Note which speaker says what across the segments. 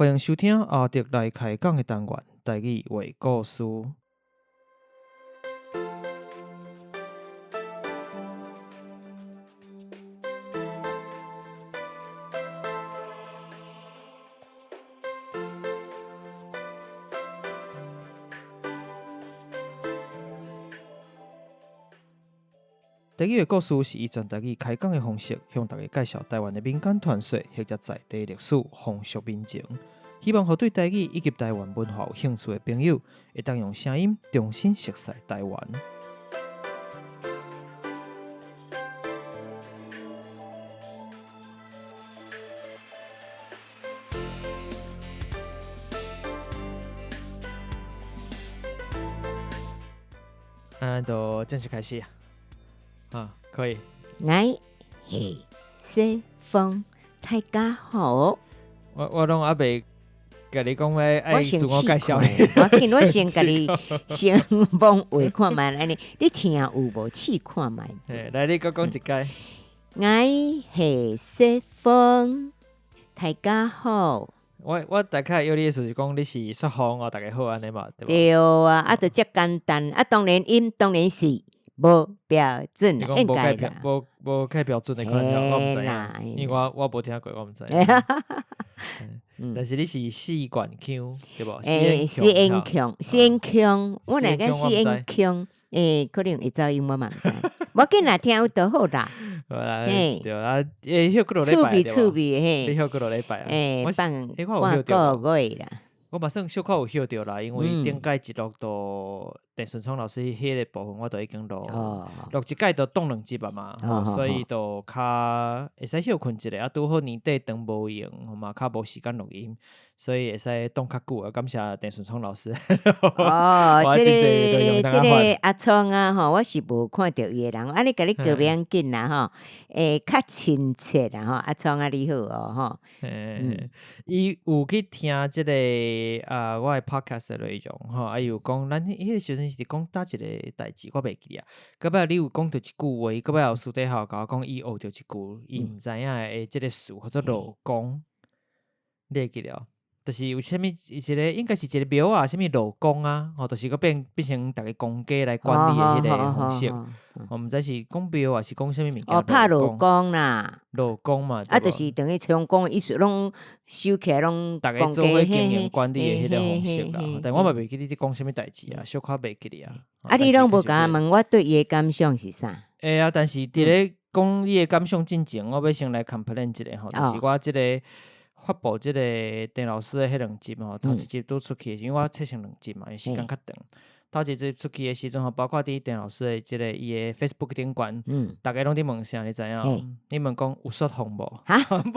Speaker 1: 歡迎收聽阿德來開講的單元，台語話故事。台語話故事是以全台語開講的方式，向大家介紹台灣的民間傳說或者在地歷史、風俗民情，希望予對台語以及台灣文化有興趣的朋友，會當用聲音重新熟悉台灣。啊，就正式開始啊！可以。
Speaker 2: 𠊎係雪鳳，大家好。
Speaker 1: 我攏猶未共你講欲愛
Speaker 2: 我先
Speaker 1: 自我介紹
Speaker 2: 試
Speaker 1: 咧。
Speaker 2: 看，無要緊，我先共你先講話看覓按呢，你聽有無？試看覓者。
Speaker 1: 來，你閣講一擺。
Speaker 2: 𠊎係雪鳳，大家好。
Speaker 1: 我大概約你的意思是講你是雪鳳哦，大家好按呢嘛，對無？
Speaker 2: 對啊，啊，就遮簡單，啊，當然音當然是無標準，
Speaker 1: 你講
Speaker 2: 應該啦。
Speaker 1: 無蓋標準的款，我毋知影，因為我無聽過，我毋知影。但是你是四縣腔對無？
Speaker 2: 欸，四縣腔，四縣腔，我若講四縣腔，欸，可能會走音，我嘛毋知。無要緊啦，聽有就好啦。
Speaker 1: 好啦，對啊，欸，歇幾落禮拜
Speaker 2: 趣味趣味嘿。
Speaker 1: 你歇幾落禮拜啊？
Speaker 2: 欸，半半個月啦。
Speaker 1: 我嘛算小可有歇著啦，因為頂擺一錄到鄭順聰老師彼个部分，我都已經錄錄一擺就擋兩集啊嘛，所以就較會使歇睏一下，啊，拄好年底轉無閒，嘛較無時間錄音，所以會使擋較久啊。感謝鄭順聰老師。
Speaker 2: 哦，這个這个阿聰啊吼，我是無看著伊的人，按呢共你叫袂要緊啦吼，會較親切啦吼，阿聰啊你好哦吼。
Speaker 1: 嗯，伊有去聽這个啊，我的 podcast 的內容吼，啊，伊有講咱彼個時陣是講佗一个代誌，我袂記啊。到尾你有講著一句話，到尾後私底下有共我講，伊學著一句伊毋知影的這个詞，叫做路公，你會記得無？就是有啥物一个應該是一個廟啊，啥物路公啊，吼，就是閣變成逐个公家來管理的彼个方式。我毋知是講廟還是講啥物物件。
Speaker 2: 哦，拍路公啦。
Speaker 1: 路公嘛，
Speaker 2: 啊，就是等於像講意思攏收起來攏
Speaker 1: 逐家做伙經營管理的彼个方式啦。但我嘛袂記你佇講啥物代誌啊，小可袂記得啊。
Speaker 2: 啊，你攏無共我問我對伊的感想是啥？
Speaker 1: 會啊，但是佇咧講你的感想進前，我欲先來 complain 一下吼，就是我這個。發布這个鄭老師的彼兩集吼，頭一集拄出去的時，因為我切成兩集嘛，因為時間較長。頭一集出去的時陣吼，包括佇鄭老師的這个伊的 Facebook 頂懸，逐家攏佇問啥，你知影？你問講有雪鳳無？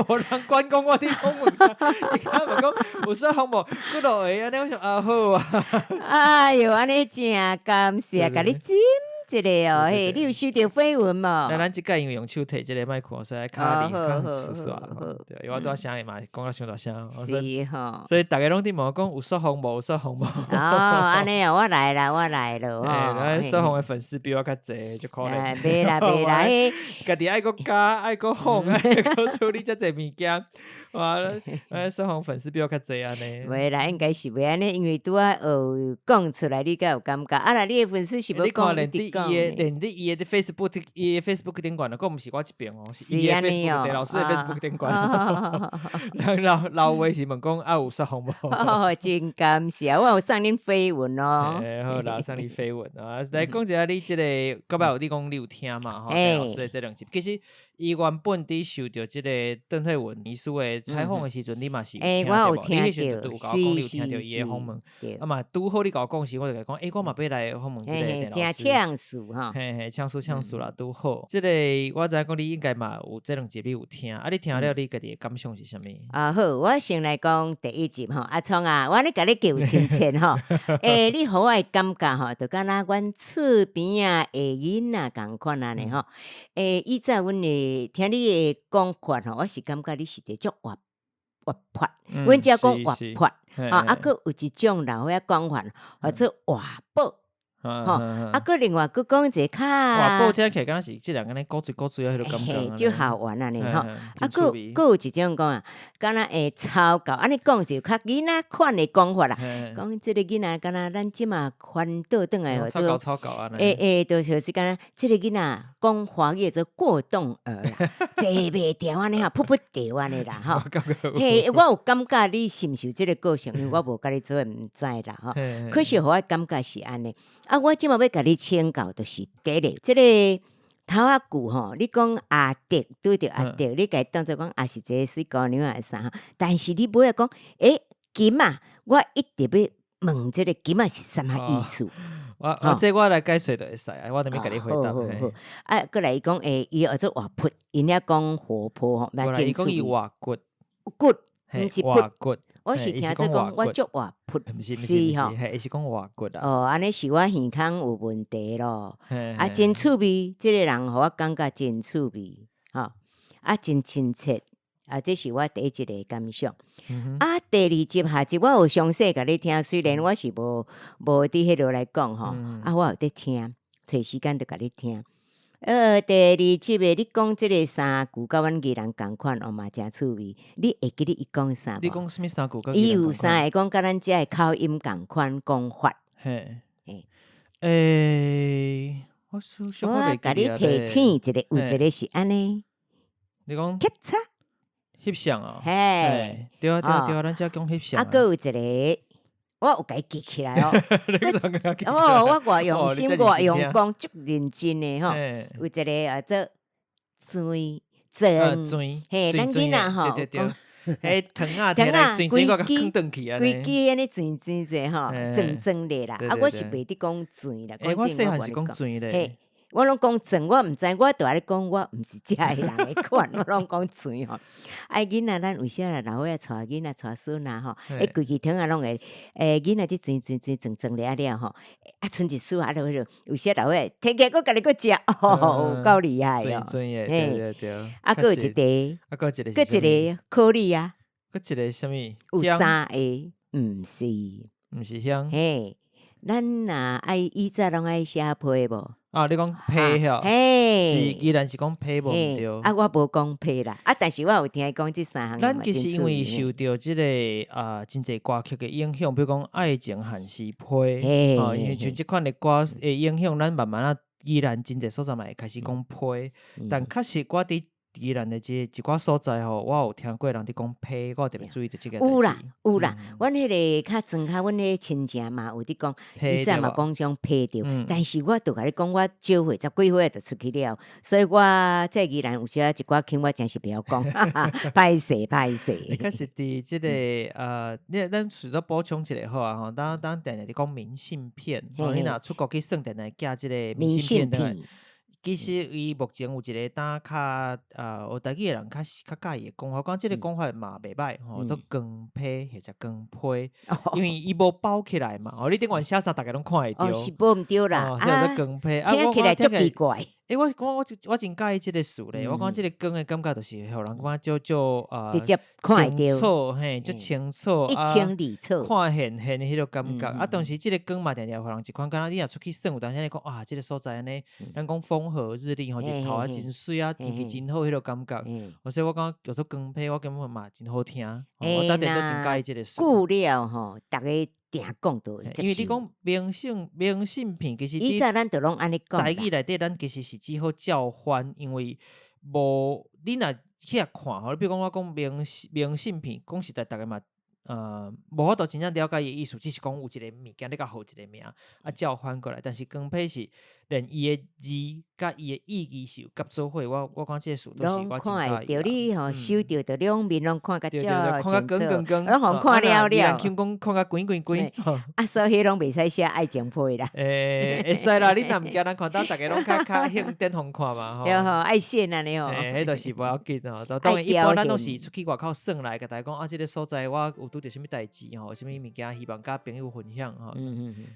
Speaker 1: 無人管講我佇講問啥，伊敢問講有雪鳳無？幾落個按呢，我想啊好啊。
Speaker 2: 哎喲，按呢真感謝，共你斟一下哦，嘿，你有收著緋聞無？
Speaker 1: 來，咱這擺因為用手提這个麥克風，所以較離較舒適啊。對，因為我拄仔聲嘛講甲傷大聲。
Speaker 2: 是吼。
Speaker 1: 所以逐家攏佇問我講有雪鳳無？有雪鳳無？
Speaker 2: 哦，按呢哦，我來啦，我來了
Speaker 1: 哦。雪鳳的粉絲比我較濟，足可憐。
Speaker 2: 袂啦袂啦，彼
Speaker 1: 家己愛閣加，愛閣放，愛閣處理遮濟物件。哇！雪鳳粉絲比我較濟按呢。
Speaker 2: 袂啦，應該是袂按呢，因為拄仔學講出來，你才有感覺。啊，若你的粉絲是欲講，
Speaker 1: 連佇伊的，連佇伊的 Facebook，伊的 Facebook 頂懸，閣毋是我這邊哦，是伊的 Facebook，鄭老師的 Facebook 頂懸。人老老話是問講啊，有雪鳳無？
Speaker 2: 哦，真感謝，我有送恁緋聞哦。
Speaker 1: 欸，好啦，送你緋聞啊！來講一下你這個，到尾有你講你有聽嘛？吼，鄭老師的這兩集，其實伊原本佇受著這個鄧惠文醫師的採訪的時陣，你嘛是有聽著無？你彼時陣有共我講，你有聽著伊的訪問。啊嘛，拄好你共我講時，我就共伊講，欸，我嘛欲來訪問這個鄭老師。
Speaker 2: 真搶事吼！
Speaker 1: 嘿嘿，搶事搶事啦，拄好。這個我知影講，你應該嘛有這兩集你有聽，啊，你聽了你家己的感想是啥物？
Speaker 2: 啊好，我先來講第一集吼，阿聰啊，我按呢共你叫有親切吼。欸，你予我的感覺吼，就敢若阮厝邊仔的囡仔仝款按呢吼。欸，以前阮的聽你的講法吼，我是感覺你是一個足活活潑，阮遮講活潑，啊，閣有一種老歲仔講法，叫做活寶。吼，啊，閣另外閣講一個較
Speaker 1: 活寶聽起來敢若是這人按呢古錐古錐啊，彼個感覺，
Speaker 2: 足校園按呢吼。啊，閣閣有一種講啊，敢若會抄教，按呢講就較囡仔款的講法啦。講這個囡仔敢若咱這馬翻倒轉來
Speaker 1: 吼，做抄教按呢。
Speaker 2: 欸欸，就是敢若這個囡仔講華語做過動兒啦，坐袂牢按呢吼，噗噗跳按呢啦吼。嘿，我有感覺你是毋是有這個個性，因為我無佮你做伙，毋知啦吼。可是予我感覺是按呢。啊，我這馬欲共你請教，就是第一個，這個頭仔句吼，你講阿德拄著阿德，你共伊當做講也是一個水姑娘還是啥？但是你尾仔講，欸，金仔，我一直欲問這個金仔是啥物意思？
Speaker 1: 我這我來解釋就會使，我等下共你回答。
Speaker 2: 好好好，啊，閣來伊講，欸，伊叫做活潑，𪜶遐講活潑吼，
Speaker 1: 無啦，伊講伊活骨，
Speaker 2: 骨，毋是
Speaker 1: 活骨。
Speaker 2: 我是聽做講，我足活潑，
Speaker 1: 毋是毋是毋是，伊是講活骨啊。
Speaker 2: 哦，按呢是我耳孔有問題咯。啊，真趣味，這個人予我感覺真趣味，吼，啊，真親切，啊，這是我第一個感想。啊，第二集下集我有詳細共你聽，雖然我是無佇彼落來講吼，啊，我有佇聽，揣時間就共你聽。第二集的你講這個三句，佮阮宜蘭仝款，哦嘛誠趣味。你會記得伊講啥無？
Speaker 1: 你講啥物三句？
Speaker 2: 伊有三个講，佮咱遮的口音仝款講法。
Speaker 1: 嘿，欸，我
Speaker 2: 我共你提醒一下，有一個是按呢。
Speaker 1: 你講。
Speaker 2: 翕冊。
Speaker 1: 翕相哦。
Speaker 2: 嘿。
Speaker 1: 對啊對啊對啊，咱遮講翕相。
Speaker 2: 啊，閣有一個。我有共伊記起來哦，哦，我偌用心，偌用功，足認真的吼。有一個啊，做水鑽，嘿，咱囡仔吼，
Speaker 1: 嘿，糖仔，糖仔，規支
Speaker 2: 規支按呢鑽鑽者吼，鑽鑽咧啦。啊，我是袂得講鑽啦，
Speaker 1: 我細漢是講鑽咧。
Speaker 2: 我攏講鑽，我毋知，我著愛講，我毋是遮的人的款，我攏講鑽吼。啊，囡仔咱有時啊，老歲仔帶囡仔帶孫仔吼，彼規支糖仔攏會，欸，囡仔佇鑽鑽鑽鑽鑽了了吼，啊，賰一絲啊，就彼落，有時老歲仔提起來閣家己閣食，哦，有夠厲害哦。
Speaker 1: 對對對。
Speaker 2: 啊，閣有一個，
Speaker 1: 啊，閣一個，
Speaker 2: 閣一個考你啊。
Speaker 1: 閣一個啥物？
Speaker 2: 有三個，毋是。
Speaker 1: 毋是香。
Speaker 2: 嘿，咱若愛以前攏愛寫批無？
Speaker 1: 啊，你講批吼，是宜蘭是講批無毋對。
Speaker 2: 啊，我無講批啦，啊，但是我有聽伊講這三項。
Speaker 1: 咱其實因為受著這個啊，真濟歌曲的影響，比如講愛情限時批，哦，因為像這款的歌的影響，咱慢慢仔宜蘭真濟所在嘛會開始講批，但確實我佇宜蘭的這一寡所在吼，我有聽過人佇講批，我有特別注意著這個。
Speaker 2: 有啦有啦，阮彼個較莊較，阮彼親戚嘛有佇講，以前嘛講種批著，但是我著共你講，我少歲十幾歲就出去了，所以我在宜蘭有時仔一寡腔我真是袂曉講，歹勢歹勢。
Speaker 1: 確實佇這個你咱除咗補充一下好啊吼，咱咱定定佇講明信片，吼，你若出國去耍，定定寄這個明信片轉來。其實伊目前有一個當較學台語的人較較佮意的講法，講這個講法嘛袂䆀吼，做光批或者光批，因為伊無包起來嘛，哦，你頂懸寫啥，逐家攏看會著。
Speaker 2: 哦，是無毋對啦，
Speaker 1: 啊，做光批，
Speaker 2: 聽起來足奇怪。
Speaker 1: 欸，我講我我真佮意這個詞咧，我感覺這個光的感覺就是予人感覺足足
Speaker 2: 直接看會
Speaker 1: 清楚，嘿，足清楚，
Speaker 2: 一清二楚，
Speaker 1: 看現現彼個感覺。啊，同時這個光嘛，定定予人一款，敢若你若出去耍，有當時你講啊，這個所在按呢，咱講風和日麗吼，日頭啊真媠啊，天氣真好，彼個感覺。所以我感覺叫做光批，我感覺嘛真好聽。我逐日都真佮意這個詞。
Speaker 2: 久了吼，逐家定講都會接受。
Speaker 1: 因為你講明信片，其實
Speaker 2: 以前咱就攏按呢講。
Speaker 1: 台語內底，咱其實是只好照翻，因為無你若去遐看吼，你比如講我講明信片，講實在，逐家嘛無法度真正了解伊的意思，只是講有一個物件你共號一個名，啊照翻過來。但是光批是連伊的字佮伊的意義是有合做伙，我感覺這個詞都是我真
Speaker 2: 喜歡。攏看會著，你吼收著就兩面攏看甲
Speaker 1: 遮
Speaker 2: 清楚，攏予看了了。
Speaker 1: 人講看甲光光光。
Speaker 2: 啊，所以彼攏袂使寫愛情批啦。
Speaker 1: 欸，會使啦，你若毋驚人看到，逐家攏較較興典予看嘛吼。
Speaker 2: 對吼，愛線按呢吼。
Speaker 1: 欸，彼就是無要緊吼。當然一般咱攏是出去外口耍來，共大家講啊，這個所在我有拄著啥物代志吼，啥物物件，希望佮朋友分享吼。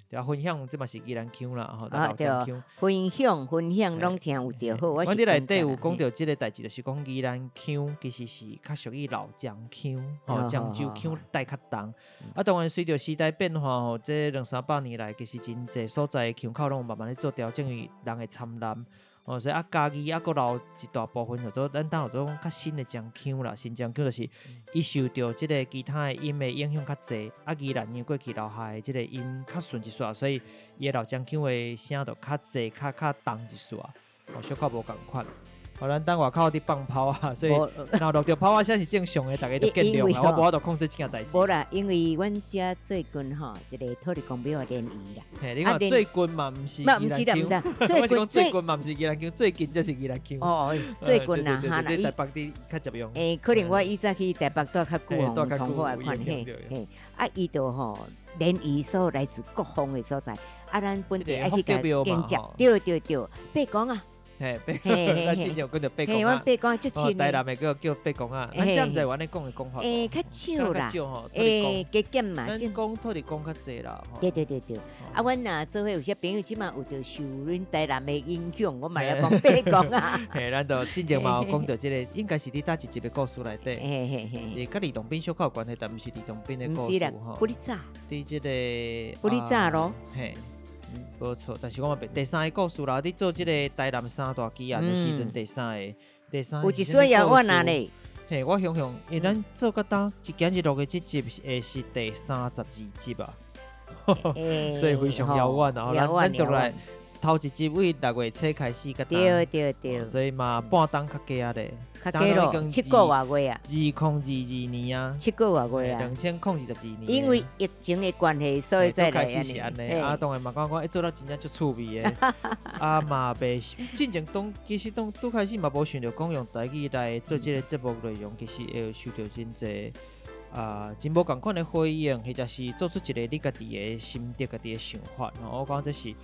Speaker 1: 對啊，分享這嘛是宜蘭腔啦吼，老鄉腔。腔。
Speaker 2: 分享分享攏聽有著好。
Speaker 1: 阮佇內底有講著這個代誌，就是講宜蘭腔其實是較屬於老漳腔，吼，漳州腔帶較重。啊，當然隨著時代變化吼，這兩三百年來其實真濟所在的腔口攏有慢慢咧做調整，因為人會參濫。哦，所以啊，嘉義啊，閣留一大部分叫做咱當叫做講較新的漳腔啦，新漳腔就是伊受著這个其他的音的影響較濟，啊，宜蘭因為過去留下的這个音較順一絲，所以伊的老漳腔的聲就較濟、較較重一絲，哦，小可無仝款。吼，咱等外口佇放炮啊，所以若錄著炮仔聲是正常的，大家就見諒啦。我無法度控制這件代誌。
Speaker 2: 無啦，因為阮遮最近吼，一个土地公廟仔聯誼啦。
Speaker 1: 嘿，你看最近嘛，毋是宜蘭腔。最近最近嘛，毋是宜蘭腔，最近才是宜蘭腔。
Speaker 2: 哦，最近啦，哈
Speaker 1: 啦。台北佇較捷用。
Speaker 2: 欸，可能我以前去台北蹛較久吼，同好的款嘿嘿。啊，伊就吼聯誼所來自各方的所在，啊，咱本地愛去共迎接，對對對，八公啊。
Speaker 1: 嘿，八公，咱之前有講著八公啊，
Speaker 2: 八公足親。
Speaker 1: 台南的叫叫八公啊，咱遮毋知有按呢講的講法。
Speaker 2: 欸，較少啦，欸，加減嘛。
Speaker 1: 咱講土地公較濟啦。
Speaker 2: 對對對對，啊，阮若做伙有些朋友這馬有著受阮台南的影響，我嘛會講八公啊。
Speaker 1: 嘿，咱就之前嘛有講著這个，應該是佇佗一集的故事內底。
Speaker 2: 嘿嘿嘿。
Speaker 1: 佮呂洞賓小可有關係，但毋是呂洞賓的故事吼。
Speaker 2: 不哩早。
Speaker 1: 佇這个。
Speaker 2: 不哩早咯。
Speaker 1: 嘿。無錯，但是我嘛袂第三个故事啦。你做這个台南三大奇案的時陣，第三个，第三个
Speaker 2: 有一說遙遠啊咧。
Speaker 1: 嘿，我想想，因為咱做到今，今日錄的這集會是第32集啊，所以非常遙遠啊。咱咱就來頭一集為6月初開始，
Speaker 2: 對對對，
Speaker 1: 所以嘛半冬較加啊咧，
Speaker 2: 較加咯，七個外月啊，2022
Speaker 1: 年啊，
Speaker 2: 七個外月啊，2022
Speaker 1: 年。
Speaker 2: 因為疫情的關係，所以才來
Speaker 1: 開始是按呢。啊，當然嘛，感覺做了真正足趣味的，啊嘛袂進前當其實當拄開始嘛無想著講用台語來做這個節目內容，其實會受著真濟啊真無仝款的回應，或者是做出一個你家己的心得、家己的想法。我感覺這是。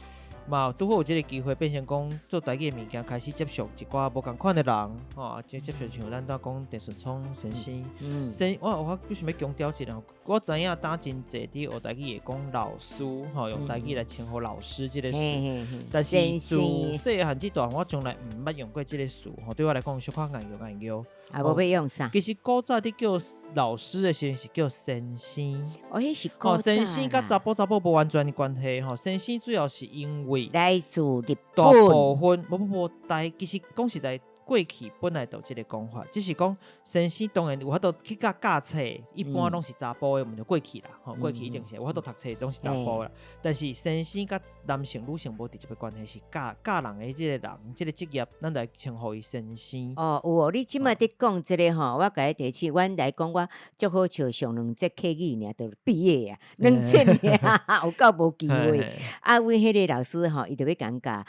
Speaker 1: 嘛，拄好有這个機會，變成講做台語的物件，開始接觸一寡無仝款的人，吼，接接觸像咱拄仔講鄭順聰先生，先我我想欲強調一下，我知影當真濟佇學台語會講老師，吼，用台語來稱呼老師這个詞，但是自細漢至大，我從來毋捌用過這个詞，吼，對我來講小可硬拗硬拗。
Speaker 2: 啊，無欲用啥？
Speaker 1: 其實古早佇叫老師的時陣是叫先生，
Speaker 2: 哦，彼是古早。
Speaker 1: 先生佮查埔查某無完全的關係，吼，先生主要是因為
Speaker 2: 來自日本，
Speaker 1: 大部分無無無，但其實講實在，過去本來就有這个講法，只是講先生當然有法度去教教冊，一般攏是查埔的，毋著過去啦，吼，過去一定是有法度讀冊攏是查埔啦。但是先生佮男性、女性無直接的關係，是教教人的這个人，這个職業，咱來稱呼伊先生。
Speaker 2: 哦，有哦，你這馬佇講這个吼，我共你提醒，阮來講我足好笑，上兩節客語爾就畢業啊，兩節爾，有夠無機會。啊，阮彼个老師吼，伊就欲共教，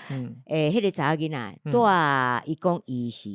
Speaker 2: 欸，彼个查某囡仔，蹛伊講伊是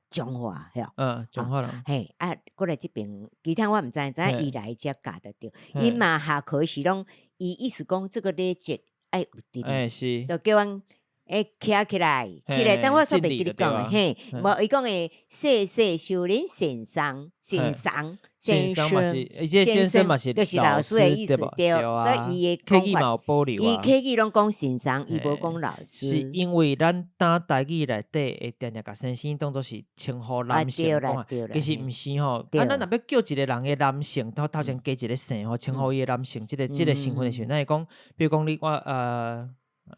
Speaker 2: 彰化，吼，
Speaker 1: 彰化人。
Speaker 2: 嘿，啊，過來這邊，其他我毋知，知影伊來遮教就對。伊嘛下課時攏，伊意思講這個禮節愛有佇咧，就叫阮欸徛起來，起來。但我煞袂記得講，嘿，無伊講的謝謝秀玲先生，先生，
Speaker 1: 先生，先生，
Speaker 2: 就是老師的意思，對，所以伊的講法，伊客語攏講先生，伊無講老師。
Speaker 1: 是因為咱當台語內底會定定共先生當做是稱呼男性講啊，其實毋是吼。啊，咱若欲叫一个人的男性，頭頭前加一个姓吼，稱呼伊的男性，這个這个身份的時陣，咱會講，比如講你我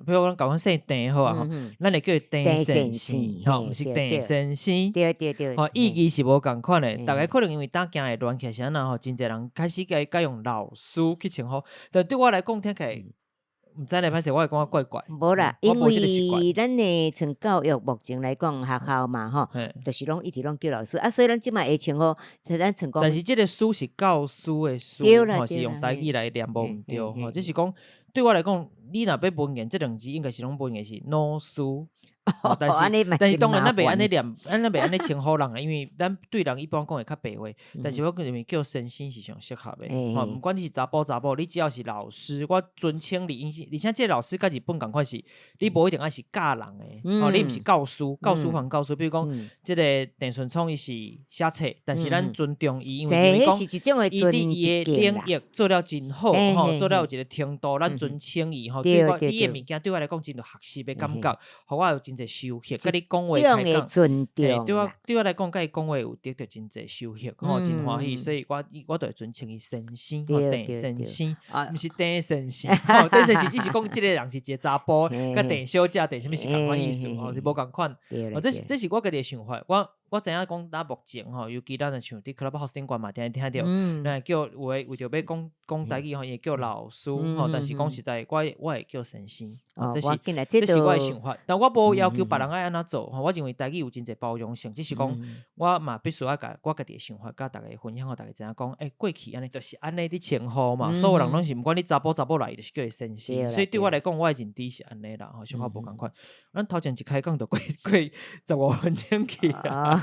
Speaker 1: 比如講，共阮姓鄭好啊，吼，咱會叫伊鄭先生，吼，毋是鄭先生，
Speaker 2: 對對對，
Speaker 1: 吼，意義是無仝款的。逐家可能因為當驚會亂起來是按怎吼，真濟人開始改改用老師去稱呼，但對我來講聽起來，毋知咧，歹勢，我會感覺怪怪。
Speaker 2: 無啦，因為咱的從教育目前來講，學校嘛吼，就是攏一直攏叫老師啊，所以咱這馬會稱呼，咱稱講。
Speaker 1: 但是這个師是教師的師，吼，是用台語來念無毋對，吼，只是講對我來講，你若欲文言，這兩字應該是攏文言是老師。但是但是當然，咱袂按呢念，咱袂按呢稱呼人啊，因為咱對人一般講會較白話。但是我認為叫先生是上適合的。吼，毋管你是查埔查某，你只要是老師，我尊稱你，而且這个老師佮日本仝款是，你無一定愛是教人的，吼，你毋是教師，教師還教師。比如講，這个鄭順聰伊是寫冊，但是咱尊重伊，因為講伊佇伊的領域做了真好，吼，做了有一个程度，咱尊稱伊吼，對我伊的物件對我來講真著學習的感覺，予我有真濟收穫。佮你講話
Speaker 2: 開講，尊重。
Speaker 1: 對我來講，佮伊講話有得著真濟收穫，吼，真歡喜，所以我就會尊稱伊先生，吼，鄭先生，毋是鄭先生，吼，鄭先生只是講這个人是一個查埔，佮鄭小姐鄭啥物是仝款意思，吼，是無仝款。這是我家己的想法，我知影講咱目前吼，尤其咱若像佇 Clubhouse 頂懸嘛，定定聽著，咱會叫有的為著欲講講台語吼，伊會叫老師吼，但是講實在，我會叫先生，這是我的想法，但我無要求別人愛按怎做吼，我認為台語有真濟包容性，只是講我嘛必須愛共我家己的想法佮逐家分享，予逐家知影講，欸，過去按呢就是按呢佇稱呼嘛，所有人攏是毋管你查埔查某來，就是叫伊先生，所以對我來講，我的認知是按呢啦，吼，小可無仝款。咱頭前一開講就過過15分鐘去啊！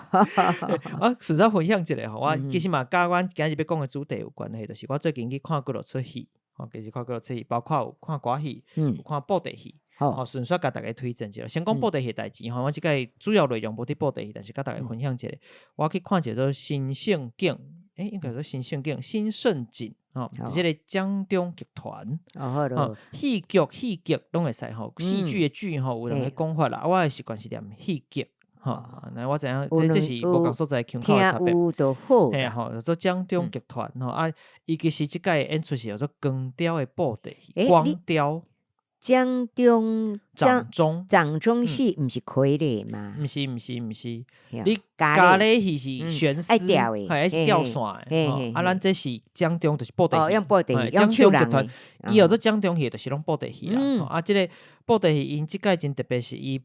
Speaker 1: 我順便分享一下吼，我其實嘛，佮阮今日欲講的主題有關係，就是我最近去看幾落齣戲，吼，其實看幾落齣戲，包括有看歌戲，有看布袋戲，吼，順紲共逐家推薦一下。先講布袋戲的代誌吼，我這擺主要內容無佇布袋戲，但是共逐家分享一下。我去看一个做新盛景，欸，應該說新盛景、新盛景，吼，這个江中劇團，吼，戲劇、戲劇攏會使吼，戲劇的劇吼，有兩个講法啦。我的習慣是念戲劇。吼，那我知影，這是無仝所在腔口的差別。嘿吼，做江中劇團吼啊，伊其實這擺演出是叫做光雕的布袋戲，光雕。
Speaker 2: 江中
Speaker 1: 掌中
Speaker 2: 掌中戲毋是傀儡嗎？
Speaker 1: 毋是毋是毋是，你咖喱戲是懸絲，還是吊線的？啊，咱這是江中就是布袋戲，
Speaker 2: 用布袋戲，
Speaker 1: 江中劇團，伊叫做江中戲，就是攏布袋戲啦。啊，這个布袋戲𪜶這擺真特別，是伊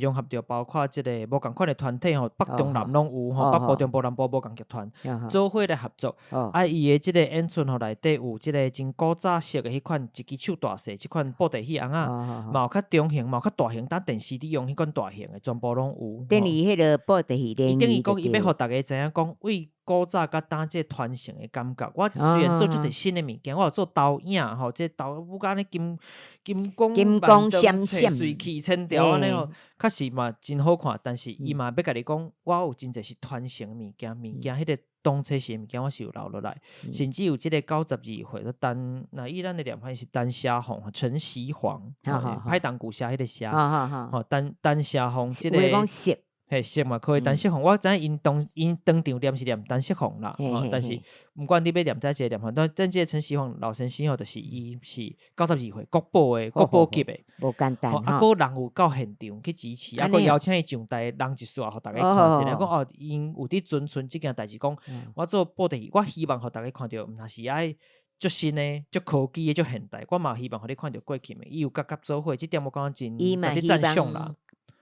Speaker 1: 融合著包括這个無仝款的團體吼，北中南攏有吼，北部、中部、南部無仝劇團做伙來合作。啊，伊的這个演出吼內底有這个真古早式的彼款一支手大細這款布袋戲尪仔，嘛有較中型，嘛有較大型，當電視裡用彼款大型的，全部攏有。
Speaker 2: 等於彼个布袋戲，
Speaker 1: 伊等於講伊欲予逐家知影講，為古早佮今這傳承的感覺。我雖然做足濟新的物件，我有做投影吼，這投舞甲按呢金金光
Speaker 2: 金光閃閃，
Speaker 1: 水氣千條按呢吼，確實嘛真好看。但是伊嘛欲共你講，我有真濟是傳承物件，物件彼个當初時的物件，我是有留落來，甚至有這个92歲，陳那以咱的念法是陳錫煌，陳錫煌，歹當舊寫彼个寫，吼，陳陳錫煌，這个。嘿，色嘛可以，陳錫煌，我知影𪜶當場念是念陳錫煌啦，但是毋管你欲念佗一个念法，但這個陳錫煌老先生吼，就是伊是92歲國寶的國寶級的，
Speaker 2: 無簡單。
Speaker 1: 啊，閣人有到現場去支持，啊，閣邀請伊上台人一撮，予逐家看一下，講哦，𪜶有佇尊存這件代誌，講我做布袋戲，我希望予逐家看著，毋但是愛足新的、足科技的、足現代，我嘛希望予你看著過去的，伊有佮佮做伙，這點我感覺真值得讚賞啦。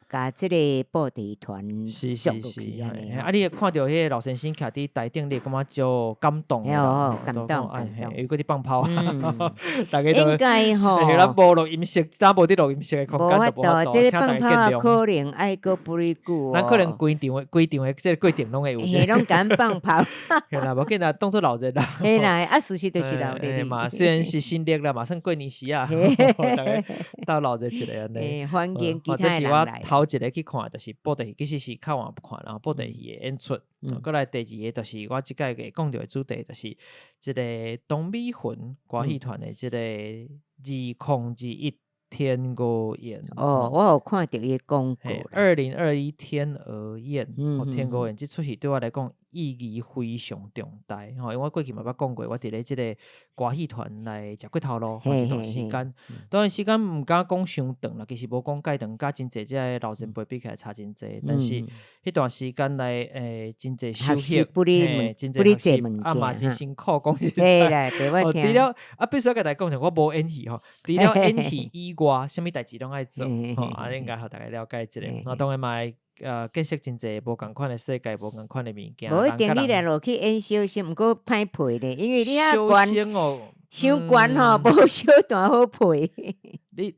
Speaker 2: 共這个布袋團
Speaker 1: 是是是，啊！你會看著彼个老先生徛佇台頂，你會感覺足感動的
Speaker 2: 啦，感動感動，
Speaker 1: 又閣佇放炮，逐家
Speaker 2: 應該吼，
Speaker 1: 咱無錄音室，咱無佇錄音室的空間就無法度，
Speaker 2: 這个放炮可能愛閣不離久。
Speaker 1: 咱可能規場的規場的這个過程攏會有。
Speaker 2: 嘿，攏共放炮。
Speaker 1: 嘿啦，無緊啦，當做鬧熱啦。
Speaker 2: 嘿啦，啊，事實就是鬧熱。
Speaker 1: 嘛，雖然是新曆啦，嘛算過年時啊，逐家鬥鬧熱一下按呢。
Speaker 2: 歡迎其他人來。
Speaker 1: 頭一个去看就是布袋戲，其實是較晚看，然後布袋戲的演出。閣來第二个就是我這擺會講著的主題，就是這个東美雲歌戲團的這个2021天鵝宴。
Speaker 2: 哦，我有看著伊的廣告。
Speaker 1: 2021天鵝宴，天鵝宴這齣戲對我來講意義非常重大，吼，因為我過去嘛捌講過，我佇咧這个歌戲團來食骨頭路，一段時間，當然時間毋敢講傷長啦，其實無講蓋長，佮真濟這个老前輩比起來差真濟，但是彼段時間來，真濟收穫，嘿，真濟學習，啊嘛真辛苦，講實在，除了啊，必須愛共大家講者，我無演戲吼，除了演戲以外，啥物代誌攏愛做，吼，啊，應該予逐家了解一下，我當然嘛會見識真濟無仝款的世界，無仝款的物件。
Speaker 2: 無一定你來落去演小生，毋過歹配咧，因為你遐懸，傷懸吼，無小段好配。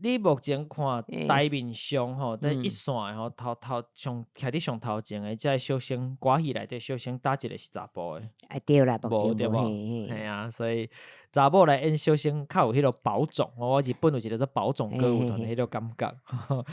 Speaker 1: 你目前看台面上吼，佇一線的吼，頭頭上徛佇上頭前的，這个小生歌戲內底小生，佗一个是查埔的？
Speaker 2: 啊對啦，目前
Speaker 1: 無對無？嘿啊，所以。查某來演小生較有彼個寶塚，我日本有一個做寶塚歌舞團的彼個感覺，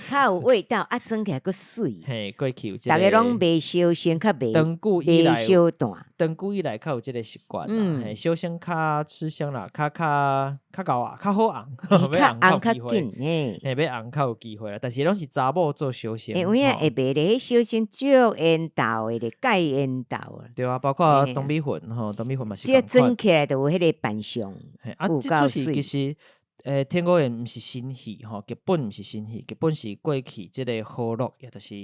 Speaker 2: 較有味道，啊，妝起來閣媠。
Speaker 1: 嘿，過去有這個
Speaker 2: 逐个攏賣小生，較袂
Speaker 1: 長久以
Speaker 2: 賣
Speaker 1: 來，
Speaker 2: 小旦。
Speaker 1: 長久以來較有這個習慣啦。嘿，小生較吃香啦，較較較𠢕啊，較好紅，
Speaker 2: 較
Speaker 1: 欲
Speaker 2: 紅較
Speaker 1: 紅較有機會，
Speaker 2: 緊，嘿。
Speaker 1: 嘿，欲紅較有機會啦。但是攏是查某做小生。
Speaker 2: 欸，有影會賣咧，彼小生足緣投的咧，介緣投啊。
Speaker 1: 對啊，包括董美雲吼，董美雲嘛是
Speaker 2: 這
Speaker 1: 仝款。
Speaker 2: 妝起來就有彼個扮相，
Speaker 1: 嘿，啊，
Speaker 2: 有
Speaker 1: 這齣戲
Speaker 2: 夠媠。
Speaker 1: 其實，天狗宴毋是新戲吼，劇本毋是新戲，劇本是過去這個河洛，也就是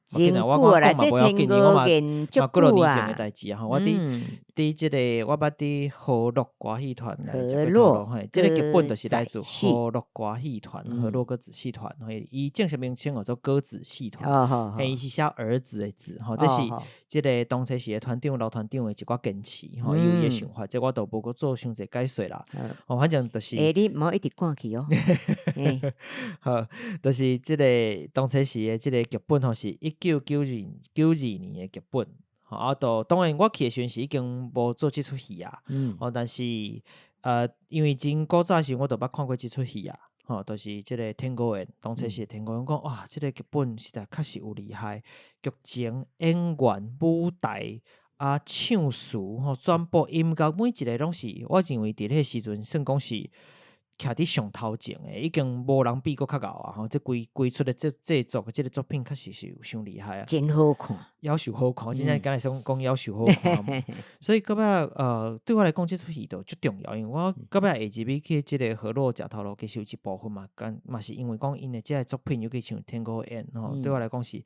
Speaker 2: 真久啊啦，這天歌宴足
Speaker 1: 嘛幾落
Speaker 2: 久
Speaker 1: 年前的
Speaker 2: 啊。
Speaker 1: 代誌啊吼，我佇佇這個我捌佇河洛歌戲團來食過頭路，嘿，這個劇本就是來自河洛歌戲團，河洛歌仔戲團，嘿，伊正式名稱叫做歌仔戲團，嘿，伊是寫兒子的子，吼，這是這個當初時的團長劉團長的一寡堅持，吼，伊有伊的想法，這我就無閣做傷濟解說啦。哦，反正就是，
Speaker 2: 欸，你毋好一直趕去哦。
Speaker 1: 好，就是這個當初時的這個劇本吼，是1992年的劇本，吼，啊，就當然我去的時陣是已經無做這齣戲啊，哦，但是因為真古早時我就捌看過這齣戲啊，吼，就是這個天歌宴，當初時的天歌宴，講哇，這個劇本實在確實有厲害，劇情、演員、舞台啊、唱詞吼，全部音樂每一個攏是，我認為佇彼個時陣算講是徛佇上頭前的，已經無人比閣較𠢕啊！吼，這規規齣的這製作的這個作品確實是有傷厲害啊！
Speaker 2: 真好看，
Speaker 1: 夭壽好看，真正敢會使講夭壽好看。所以到尾對我來講，這齣戲就足重要，因為我到尾會入去去這個河洛食頭路，其實有一部分嘛，敢嘛是因為講𪜶的這个作品，尤其像《天歌宴》吼，對我來講是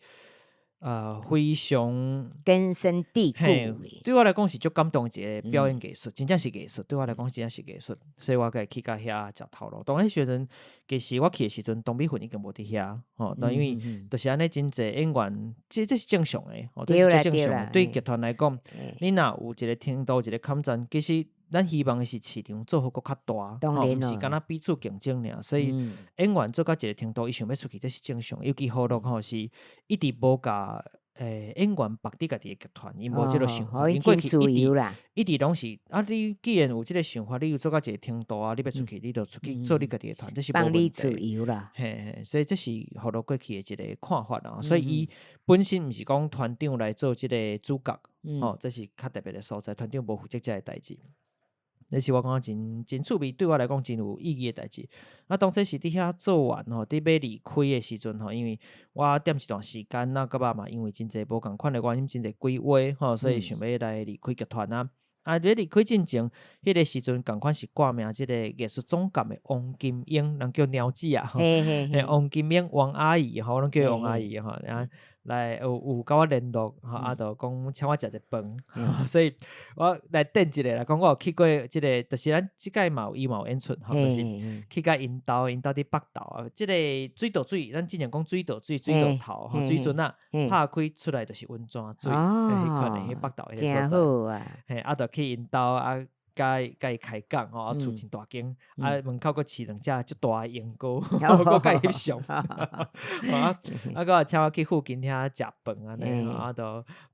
Speaker 1: 非常
Speaker 2: 根深蒂固的。
Speaker 1: 對我來講是足感動的一個表演藝術，真正是藝術。對我來講真正是藝術，所以我才會去到遐食頭路。當彼時陣，其實我去的時陣，董美雲已經無佇遐吼。但因為就是按呢，真濟演員，這是正常的，吼，這是足正常的。對劇團來講，你若有一個程度，一個抗戰，其實咱希望的是市場做予閣較大，吼，毋是干焦彼此競爭爾。所以演員做到一個程度，伊想欲出去，這是正常。尤其河洛吼是一直無共演員縛佇家己的劇團，𪜶無這个想法，𪜶過去一直一直攏是啊！你既然有這个想法，你有做到一個程度啊，你欲出去，你就出去做你家己的團，這是無問題。
Speaker 2: 放你自由啦。
Speaker 1: 嘿嘿，所以這是河洛過去的一個看法啦。所以伊本身毋是講團長來做這个主角，吼，這是較特別的所在。團長無負責這个代誌。這是我感覺真真趣味，對我來講真有意義的代誌。啊，當初是佇遐做完吼，佇欲離開的時陣吼，因為我踮一段時間啊，到尾嘛，因為真濟無仝款的原因，真濟規劃吼，所以想欲來離開劇團啊。啊，欲離開進前，彼個時陣仝款是掛名這個藝術總監的王金英，人叫貓姊啊，嘿，王金英王阿姨吼，攏叫伊王阿姨吼，啊。來有佮我聯絡，吼啊，就講請我食一頓，所以我來頂一下啦，講我有去過這個，就是咱這擺嘛有伊嘛有演出，吼，就是去共𪜶兜，𪜶兜佇北投啊，這個水道水，咱之前講水道水，水道頭，吼，水圳仔拍開出來就是溫泉水，彼款的彼北投彼个所在，嘿，啊，就去𪜶兜啊。共伊共伊開講吼，啊厝真大間，啊門口閣飼兩隻足大的鸚鵡，閣共伊翕相，啊啊閣請我去附近遐食飯按呢，啊就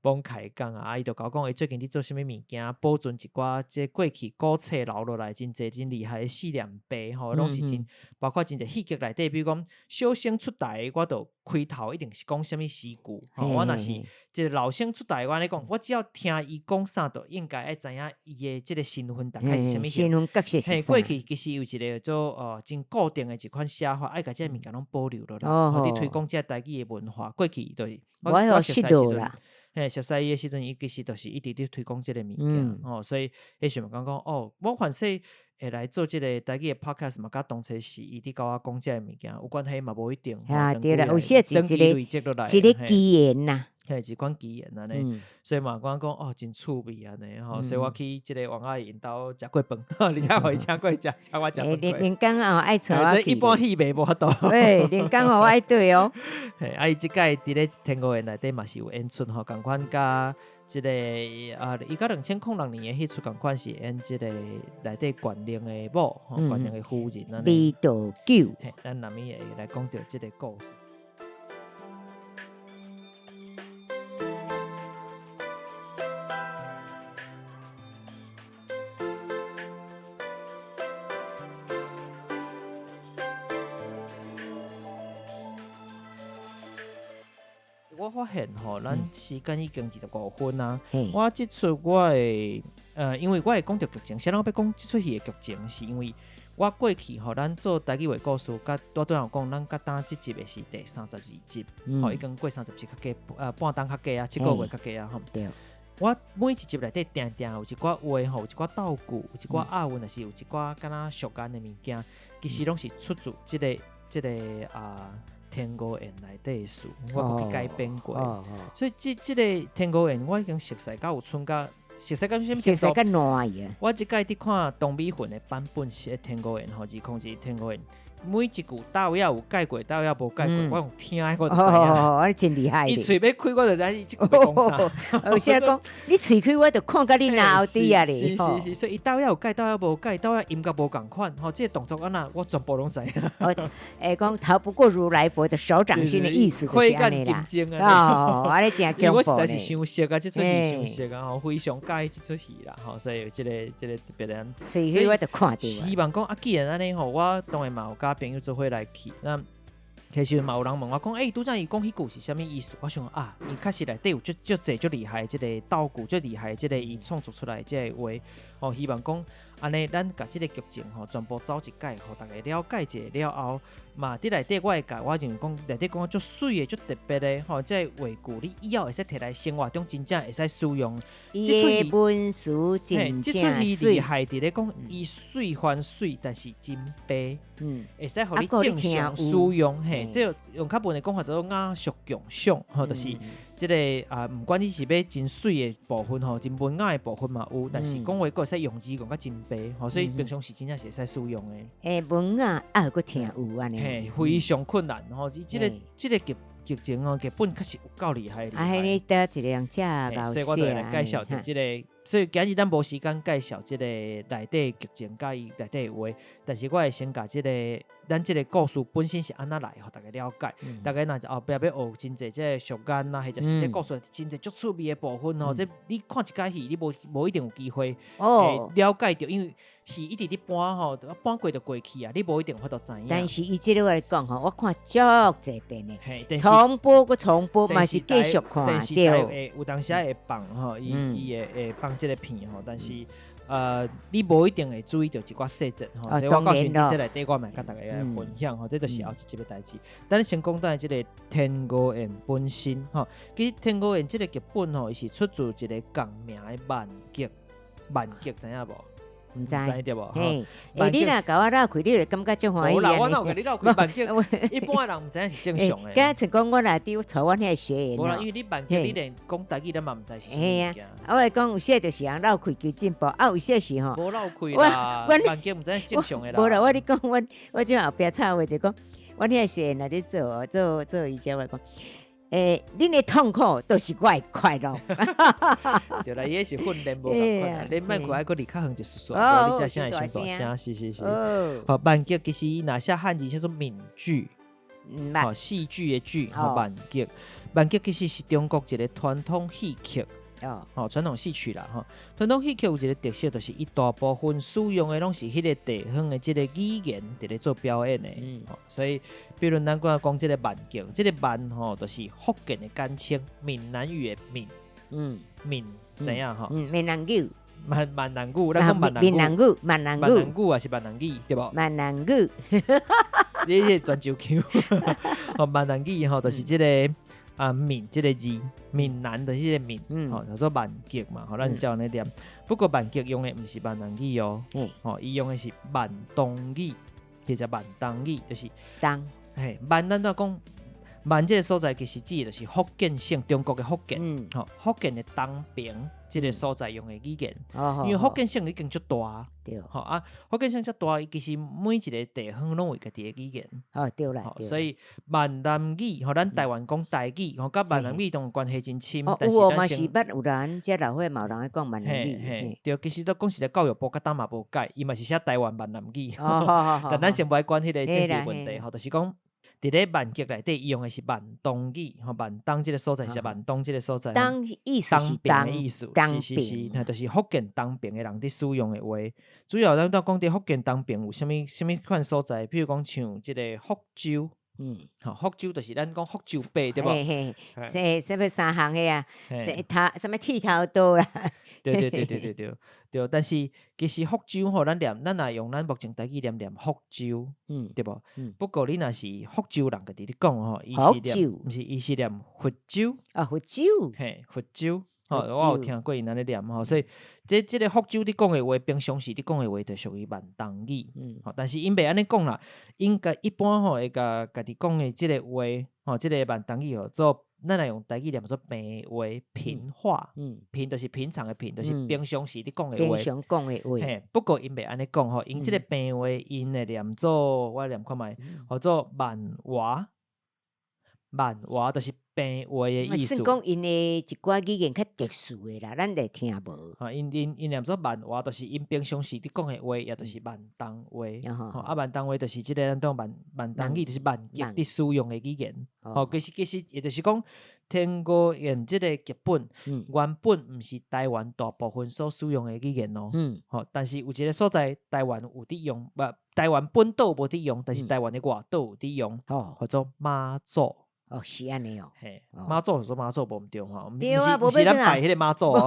Speaker 1: 罔開講啊，啊伊就共我講伊最近佇做啥物物件，保存一寡這過去古冊留落來真濟真厲害的四念碑吼，攏是真包括真濟戲劇內底，比如講小生出台，我就開頭一定是講啥物詩句，吼，我若是這个老生出台，我按呢講，我只要聽伊講啥，就應該愛知影伊的這个身份大概是啥物。
Speaker 2: 身份角色是
Speaker 1: 嘿，過去其實有一个做真固定的一款寫法，愛共這个物件攏保留落來，吼，佇推廣這个台語的文化。過去就是我我熟似時陣，嘿，熟似伊的時陣，伊其實就是一直佇推廣這个物件，吼，所以彼時嘛感覺哦，我凡勢會來做這个台語的 podcast 嘛，佮當初是伊佇共我講這个物件有關係嘛，無一定。
Speaker 2: 啊，對啦，有時是一個一個機緣啦。
Speaker 1: 嘿，一款機緣按呢，所以嘛，感覺講哦，真趣味按呢吼，所以我去這个王阿姨𪜶兜食過飯，而且予伊請過食，請我食飯。
Speaker 2: 連工哦愛帶我去。
Speaker 1: 一般戲袂無法度。
Speaker 2: 喂，連工哦愛對哦。
Speaker 1: 嘿，啊，伊這擺佇咧天歌宴內底嘛是有演出吼，仝款佮這个啊，伊佮2006年的彼齣仝款是演這個內底縣令的某，吼，縣令的夫人按呢。
Speaker 2: 李道久。
Speaker 1: 嘿，咱後面會來講著這个故事。我發現吼，咱時間已經25分啊。我這齣我會，因為我會講著劇情，先咱欲講這齣戲的劇情，是因為我過去吼，咱做台語話故事，佮拄拄有講，咱佮今這集的是第32集，吼，已經過三十集較加，半冬較加啊，7個月較加啊，吼。我每一集內底定定有一寡話吼，有一寡道具，有一寡押韻，抑是有一寡敢若俗諳的物件，其實攏是出自這個啊天五宴內底的詞，我閣去改編過。所以這個天五宴我已經熟似甲有賰甲熟似到啥物程度？
Speaker 2: 熟似甲爛去啊！
Speaker 1: 我這擺佇看唐美雲的版本是天五宴吼，2002天五宴。每一句佗位有改過，佗位無改過，我用聽的我就知影。
Speaker 2: 哦，你真厲害。
Speaker 1: 伊喙欲開，我就知伊這句欲講啥。
Speaker 2: 有時講你喙開，我就看甲你嚨喉底啊咧。
Speaker 1: 是是是，所以伊佗位有改，佗位無改，佗位音甲無仝款，吼，這個動作按怎，我全部攏知影。
Speaker 2: 哦，會講逃不過如來佛的手掌心的意思，就是按呢啦。哦，按呢真恐怖。
Speaker 1: 我實在是傷熟啊，這齣戲傷熟啊，吼，非常佮意這齣戲啦，吼，所以有這個特別的。
Speaker 2: 喙開我就看著。
Speaker 1: 希望講啊，既然按呢吼，我當然嘛有佮朋友做伙來去，那其實嘛有人問我講，欸，拄才伊講彼句是啥物意思？我想啊，伊確實內底有足足濟足厲害的這個道具，足厲害的這個伊創作出來的這個話，吼，希望講按呢，咱共這個劇情吼全部走一擺，予大家了解一下了後，嘛佇內底我會共我認為講內底講足媠的、足特別的吼，這個話句你以後會使提來生活中真正會使使用。
Speaker 2: 伊的文詞真
Speaker 1: 正媠。這齣戲厲害佇咧講，伊媠還媠，但是真白，會使予你正常使用。嘿，這個用較文的講法，叫做雅俗共賞，吼，就是這個啊，毋管你是欲真媠的部分吼，真文雅的部分嘛有，但是講話閣會使用字用甲真白，吼，所以平常時真正是會使使用的。
Speaker 2: 欸，文雅啊，閣聽有按呢。
Speaker 1: 嘿，非常困難吼，伊這個這個劇情哦，劇本確實有夠厲害。
Speaker 2: 啊，彼個佗一個人遮𠢕
Speaker 1: 所以我就來介紹著這個。所以今日咱無時間介紹這個內底劇情佮伊內底的話，但是我會先共這個咱這個故事本身是按怎來，予大家了解。大家若後壁欲學真濟這個俗諳啊，或者是這故事真濟足趣味的部分吼，這你看一擺戲，你無一定有機會會了解著，因為戲一直佇搬吼，搬過就過去啊，你無一定有法度知影。
Speaker 2: 但是伊這個我來講吼，我看足濟遍的，重播閣重播嘛是繼續看。
Speaker 1: 電視台會有當時會放吼，伊伊會會放這個片吼，但是你無一定會注意著一寡細節吼，所以我到時佇這內底我嘛會佮大家來分享吼，這就是後一集的代誌。咱先講轉這個天五宴本身吼，其實天五宴這個劇本吼，伊是出自一個仝名的慢劇，慢劇知影無？
Speaker 2: 毋知對無？嘿，欸，你若共我繞開，你會感覺足歡喜。
Speaker 1: 無啦，我哪有共你繞開慢劇？一般的人毋知影是正常的。
Speaker 2: 敢若像講我若佇帶阮遐學員。
Speaker 1: 無啦，因為你慢劇，你連講台語，咱嘛毋知是啥物件。
Speaker 2: 啊，我會講有時就是人繞開求進步，啊，有時是吼。
Speaker 1: 無繞開啦，慢劇毋知影是正常的啦。
Speaker 2: 無啦，我咧講，阮我這後壁插話就講，阮遐學員若咧做做做瑜伽，我講。欸，恁的痛苦都是我的快樂。
Speaker 1: 對啦，伊彼是訓練無仝款啦，你莫閣愛閣離較遠一絲絲，你才聲會傷大聲。是是是。好，慢劇其實伊若寫漢字叫做閩劇，吼，戲劇的劇，吼，慢劇。慢劇其實是中國一個傳統戲曲。哦，吼，傳統戲曲啦，吼，傳統戲曲有一個特色，就是伊大部分使用的攏是彼個地方的這個語言佇咧做表演的，吼，所以比如咱講講這個慢劇，這個慢吼，就是福建的簡稱，閩南語的閩，閩知影吼？
Speaker 2: 閩南語，
Speaker 1: 閩南語，咱講閩
Speaker 2: 南語，閩南語，
Speaker 1: 閩南語抑是閩南語對無？
Speaker 2: 閩南語，
Speaker 1: 你這泉州腔，吼，閩南語吼，就是這個。啊，閩這個字，閩南就是這個閩，吼，叫做慢劇嘛，吼，咱照按呢念。不過慢劇用的毋是閩南語哦，吼，伊用的是閩東語，或者閩東語，就是
Speaker 2: 東，
Speaker 1: 嘿，閩咱拄講閩這個所在，其實指的就是福建省，中國的福建，吼，福建的東爿這個所在用的語言，因為福建省已經足大，吼啊，福建省遮大，伊其實每一個地方攏有家己的語言，
Speaker 2: 哦對啦，
Speaker 1: 所以閩南語，吼，咱台灣講台語，吼，佮閩南語當然關係真深。
Speaker 2: 哦，有哦，嘛是捌有人遮老歲嘛有人咧講閩南語，
Speaker 1: 對，其實都講實在，教育部佮當嘛無改，伊嘛是寫台灣閩南語，但咱先無愛管彼個政治問題，吼，就是講。佇咧慢劇內底，伊用的是閩東語，吼，閩東這個所在是閩東這個所在，
Speaker 2: 東意思是
Speaker 1: 東爿的意思，是是是，那就是福建東爿的人佇使用的話。主要咱拄講佇福建東爿有啥物啥物款所在，比如講像這個福州，吼，福州就是咱講福州白，對無？
Speaker 2: 嘿嘿，啥啥物三項的啊？頭啥物剃頭刀啦？
Speaker 1: 對對對對對對對，但是其實福州吼，咱念咱若用咱目前台語念念福州，對無？不過你若是福州人家己咧講吼，伊是念，毋是伊是念佛州。
Speaker 2: 啊，佛州。
Speaker 1: 嘿，佛州。吼，我有聽過𪜶按呢念吼，所以這個福州佇講的話，平常時佇講的話，就屬於閩東語。吼，但是𪜶袂按呢講啦，𪜶共一般吼會共家己講的這個話，吼，這個閩東語吼，做咱若用台語念做平話、平話。平就是平常的平，就是平常時佇講的話。
Speaker 2: 平常講的話。
Speaker 1: 嘿，不過𪜶袂按呢講吼，𪜶這個平話，𪜶會念做我念看覓，號做閩話。閩話就是平話的意思。
Speaker 2: 算講𪜶的一寡語言較特殊的啦，咱會聽無。
Speaker 1: 吼，𪜶念做閩話，就是𪜶平常時佇講的話，也就是閩東話。吼，啊，閩東話就是這個咱講閩東語，就是閩籍佇使用的語言。吼，其實也就是講，天高言這個劇本，原本毋是台灣大部分所使用的語言哦。吼，但是有一個所在，台灣有佇用，無台灣本島無佇用，但是台灣的外島有佇用，號做媽祖。
Speaker 2: 哦，是按呢哦。
Speaker 1: 嘿，媽祖是說媽祖無毋對吼，
Speaker 2: 對啊，
Speaker 1: 毋是咱拜彼個媽祖哦。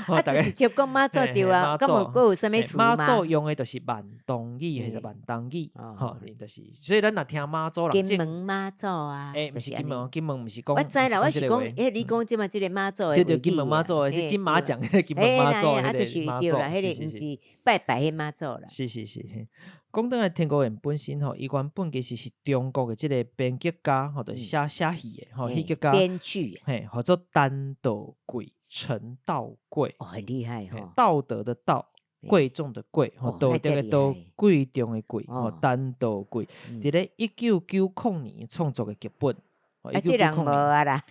Speaker 2: 啊，就直接講媽祖對啊，敢無閣有啥物詞
Speaker 1: 媽祖用的就是閩東語，還是閩東語？吼，就是，所以咱若聽媽祖
Speaker 2: 人，金門媽祖啊，
Speaker 1: 欸，毋是金門，金門毋是講。
Speaker 2: 我知啦，我是講，欸，你講這馬這個媽祖的。
Speaker 1: 對對，金門媽祖是金馬獎彼個金門媽祖，
Speaker 2: 啊，就是對啦，彼個毋是拜拜彼媽祖啦。
Speaker 1: 是是是。講轉來，天高緣本身吼，伊原本其實是中國的這個編劇家吼，就是寫寫戲的吼，戲劇家。
Speaker 2: 編劇。
Speaker 1: 嘿，號做陳道貴，陳道貴。
Speaker 2: 哦，很厲害吼。
Speaker 1: 道德的道，貴重的貴，吼，道德的道，貴重的貴，吼，陳道貴。佇咧1990年創作的劇本。
Speaker 2: 啊，這人無啊啦。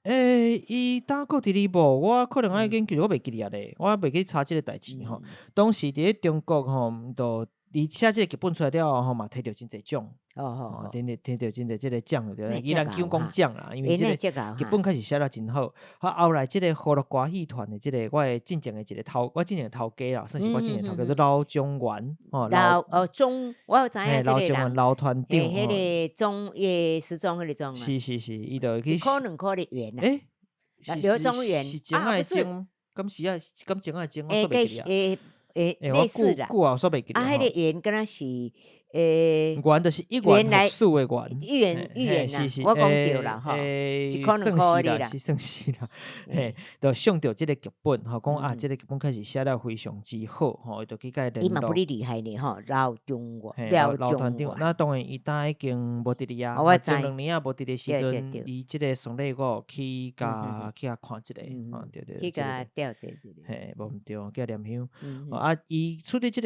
Speaker 1: 欸，伊當閣佇咧無？我可能愛研究，我袂記得啊咧，我袂記查這個代誌吼。當時佇咧中國吼，就伊寫這個劇本出來了後吼，嘛提著真濟獎，哦，提提著真濟這個獎，對，伊人講講獎啦，因為這個劇本確實寫得真好。啊，後來這個河洛歌戲團的這個我的進前的一個頭，我進前的頭家啦，算是我進前頭家，叫劉忠元，哦，
Speaker 2: 劉哦忠，我有知影這個人，
Speaker 1: 劉團長，
Speaker 2: 彼個鍾，時鐘彼個鍾，
Speaker 1: 是是是，伊就去
Speaker 2: 一箍兩箍的元啊，
Speaker 1: 欸，
Speaker 2: 劉忠元，啊，不是，
Speaker 1: 敢是啊，敢鐘仔鐘，我煞袂記啊。
Speaker 2: 欸，類似啦，啊，彼個元敢若是，欸，
Speaker 1: 元就是一元復始的元，
Speaker 2: 一元一元啦，我講對啦吼，一箍兩箍的啦，
Speaker 1: 是算是啦，嘿，就上著這個劇本吼，講啊，這個劇本開始寫了非常之好吼，伊就去共伊聯絡。
Speaker 2: 伊嘛不哩厲害呢吼，劉忠元，劉
Speaker 1: 團長，那當然伊當已經無佇咧啊，前2年啊無佇咧時陣，伊這個喪禮我有去共去共看一下，吼，對對，
Speaker 2: 去共吊祭一下，
Speaker 1: 嘿，無毋對，去共念香。啊，伊處理這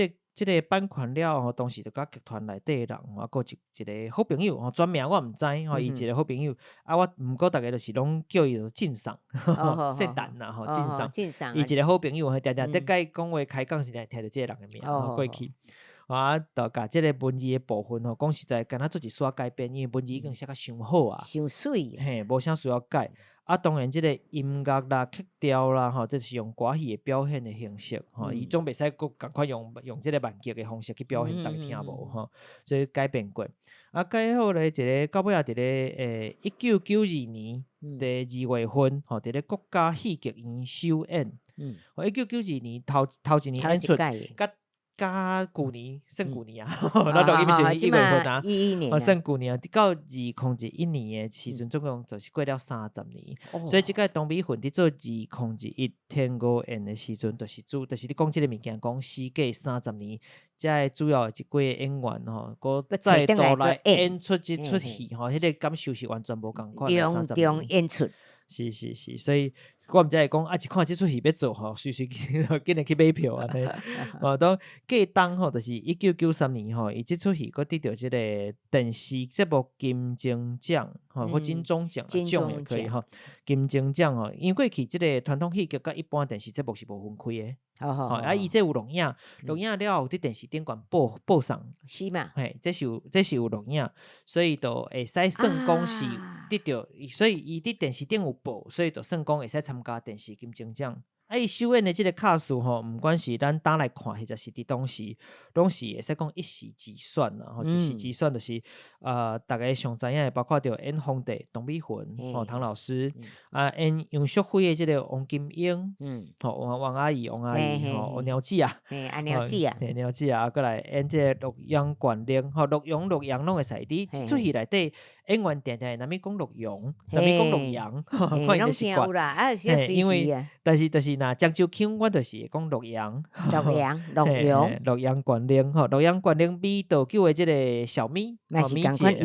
Speaker 1: 個版權了後，當時就佮劇團內底的人，啊，閣一個好朋友，吼，全名我毋知，吼，伊一個好朋友，啊，我毋過逐家就是攏叫伊做晉桑，姓陳啦，吼，晉桑，伊一個好朋友，定定佇共伊講話開講時，定聽著這個人的名，過去，啊，就共這個文字的部分吼，講實在，敢若做一絲仔改變，因為文字已經寫甲傷好啊，
Speaker 2: 傷媠，
Speaker 1: 嘿，無啥需要改。啊，當然，這個音樂啦、曲調啦，吼，這是用歌戲的表現的形式，吼，伊總袂使閣仝款用這個慢劇的方式去表現，逐家聽無吼，所以改變過。啊，改好咧，一個到尾仔佇咧1992年佇2月份，吼，佇咧國家戲劇院首演。1992年頭頭一年演出，佮佮舊年算舊年啊，咱錄音是1月份啊，算舊年啊，到2021年的時陣，總共就是過了30年。所以這擺唐美雲佇做2021天鵝宴的時陣，就是主，就是你講這個物件，講時隔三十年，才會主要的這幾個演員吼，閣再度來演出這齣戲吼，彼個感受是完全無仝款。
Speaker 2: 隆重演出。
Speaker 1: 是是是，所以我毋知會講啊，一看這齣戲欲做吼，隨隨緊來去買票按呢。哦，當過冬吼，就是1993年吼，伊這齣戲閣得著這個電視節目金鐘獎吼，或金鐘獎獎也可以吼。金鐘獎吼，因為過去這個傳統戲劇佮一般電視節目是無分開的。吼，啊，伊這有錄影，錄影了後佇電視頂懸播播送。
Speaker 2: 是嘛？
Speaker 1: 嘿，這是有錄影，所以就會使算講是得著，所以伊佇電視頂有播，所以就算講會使參加電視金鐘獎。啊，啊，伊首演的這個卡司吼，毋管是咱當來看，或者是佇當時，攏是會使講一時之選啦，吼，一時之選就是逐家上知影的，包括著演皇帝董美雲，吼，唐老師，啊，演楊淑妃的這個王金英，吼，王王阿姨，王阿姨，吼，王鳥子啊，
Speaker 2: 嘿，阿鳥子啊，
Speaker 1: 嘿，鳥子啊，閣來演這個洛陽縣令，吼，洛陽洛陽攏會使。佇這齣戲內底，演員定定會若欲講洛陽，若欲講洛陽，看𪜶的習慣。因為，但是就是若漳州腔，阮就是會講洛陽。
Speaker 2: 洛陽，洛陽，
Speaker 1: 洛陽縣令，吼，洛陽縣令美道九的這個小咪，咪姐，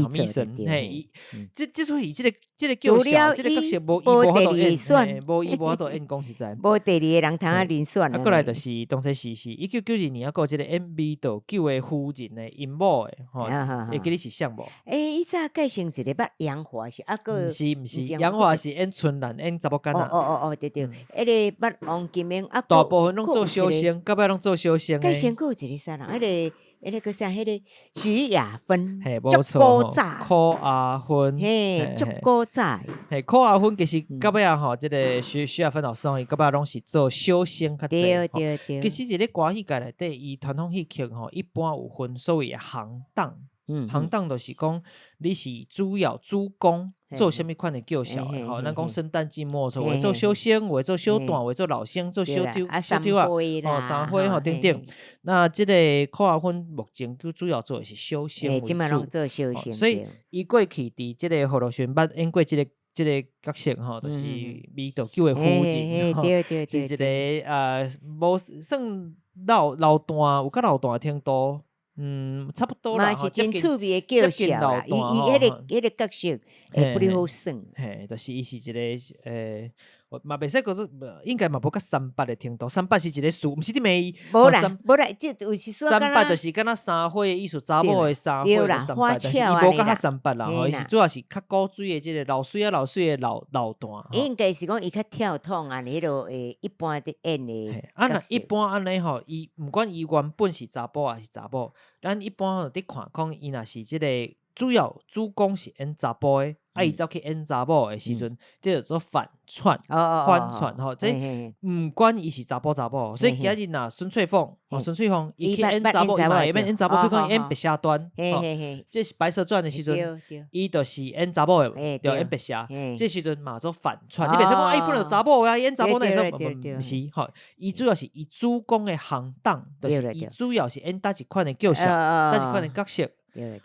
Speaker 1: 咪神，嘿，伊，這這齣戲，這個叫小，這個角色無伊無法度演，無伊無法度演，講實在。
Speaker 2: 無第二個人通啊人選。
Speaker 1: 啊，閣來就是當初是1992年，猶閣有這個演美道九的夫人的陰某的，吼，會記得是啥無？
Speaker 2: 欸，伊早介紹一個捌楊華是啊，閣
Speaker 1: 毋是毋是，楊華是演春蘭，演查某囡仔。
Speaker 2: 哦哦哦，對對，彼個捌王金英啊，
Speaker 1: 大部分攏做小生，到尾攏做小生。
Speaker 2: 介紹閣有一個啥人？彼個叫啥？彼個許亞芬，
Speaker 1: 嘿，無錯，柯阿芬，
Speaker 2: 嘿，足古早。
Speaker 1: 嘿，柯阿芬其實到尾仔吼，這個許許亞芬老師，伊到尾攏是做小生較濟。
Speaker 2: 對對對。
Speaker 1: 其實佇咧歌戲界內底，伊傳統戲曲吼，一般有分所謂的行當。行當就是講你是主要主攻做啥物款的叫小的吼，咱講生旦淨末丑，有做小生，有做小旦，有做老生，做小丑、小丑啊，吼，三花吼等等。那這個柯阿芬目前主主要做的是小生為主，所以伊過去佇這個何洛絢捌演過這個角色吼，就是美道久的夫人，吼，是一個無算老老旦，有較老旦的程度。嗯，差不多啦，
Speaker 2: 嘛是真趣味的叫笑啦，伊伊彼個角色會不哩好耍。
Speaker 1: 嘿，就是伊是一個嘛袂使講做，應該嘛無甲三八的程度。三八是一個詞，毋是咧罵伊。
Speaker 2: 無啦，無啦，這有時
Speaker 1: 三八就是敢若三花的意思，查某的三花的三八，但是伊無甲較三八啦，吼，伊是主要是較古錐的這個老媠仔老媠的老老旦。
Speaker 2: 應該是講伊較跳脫按呢，彼落一般佇演的。
Speaker 1: 啊，若一般按呢吼，伊毋管伊原本是查埔抑是查某，咱一般吼佇看講伊若是這個主要主攻是演查埔的，啊，伊走去演查某的時陣，這叫做反串，反串吼，這毋管伊是查埔查某，所以今日若孫翠鳳，孫翠鳳伊去演查某，伊嘛會免演查某，比如講演白蛇傳，這是白蛇傳的時陣，伊就是演查某的，著演白蛇，這時陣嘛做反串，你袂使講啊，伊本來就查某啊，演查某哪會使？毋是，吼，伊主要是伊主攻的行當，就是伊主要是演佗一款的角色，佗一款的角色。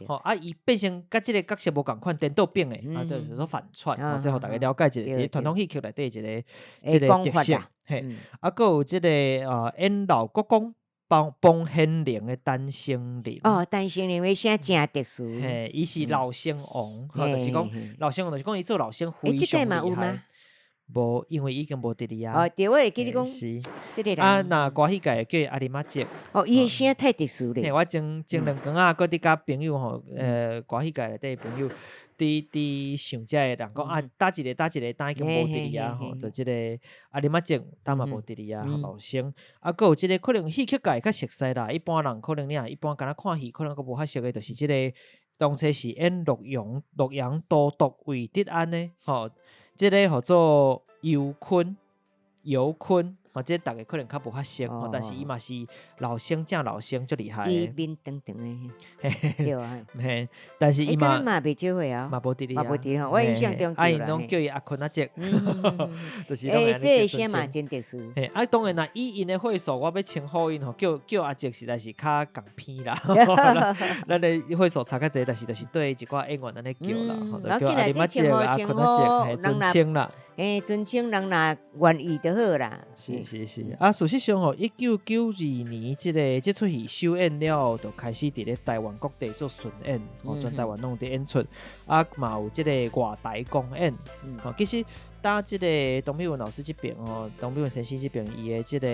Speaker 1: 吼啊！伊變成佮這個角色無仝款，顛倒變的，啊，就是說反串，吼，這予大家了解一下，佇傳統戲曲內底一個這個特色。嘿，啊，閣有這個演老國公彭彭顯靈的陳生林。
Speaker 2: 哦，陳生林的聲誠特殊。
Speaker 1: 嘿，伊是老生王，吼，就是講老生王，就是講伊做老生非常厲害。無，因為已經無佇咧啊。
Speaker 2: 哦，對，我會記得講，
Speaker 1: 是。
Speaker 2: 這個人。
Speaker 1: 啊，若歌戲界叫伊阿林仔叔。
Speaker 2: 哦，伊的聲太特殊咧。
Speaker 1: 嘿，我前前兩工啊，閣佇佮朋友吼，歌戲界內底朋友，佇佇想這个人講啊，佗一個佗一個，當已經無佇咧啊，吼，就這個阿林仔叔，當嘛無佇咧啊，老生。啊，閣有這個可能戲曲界較熟悉啦，一般人可能你若一般敢若看戲，可能閣無較熟的，就是這個當初是演洛陽洛陽都督魏德安的，吼。這個號做尤坤，尤坤，吼，這個逐家可能較無較熟，但是伊嘛是老生正老生，足厲害的。
Speaker 2: 伊面長長的，對啊。
Speaker 1: 嘿，但是伊嘛
Speaker 2: 嘛袂少歲啊，
Speaker 1: 嘛無佇咧
Speaker 2: 嘛無佇咧，我印象中
Speaker 1: 啊，𪜶攏叫伊阿坤阿叔，就是
Speaker 2: 欸，這個聲嘛真特殊。
Speaker 1: 嘿，啊，當然啦，以𪜶的歲數，我欲稱呼𪜶吼，叫叫阿叔實在是較仝偏啦。咱的歲數差較濟，但是就是對一寡演員按呢叫啦，吼，就叫阿林仔叔、阿坤阿叔，嘿，尊稱啦。
Speaker 2: 欸，尊稱人若願意就好啦。
Speaker 1: 是是是，啊，事實上吼，1992年這個這齣戲首演了後，就開始佇咧台灣各地做巡演，吼，全台灣攏有佇演出，啊，嘛有這個外台公演，吼，其實搭這個董美雲老師這邊吼，董美雲先生這邊，伊的這個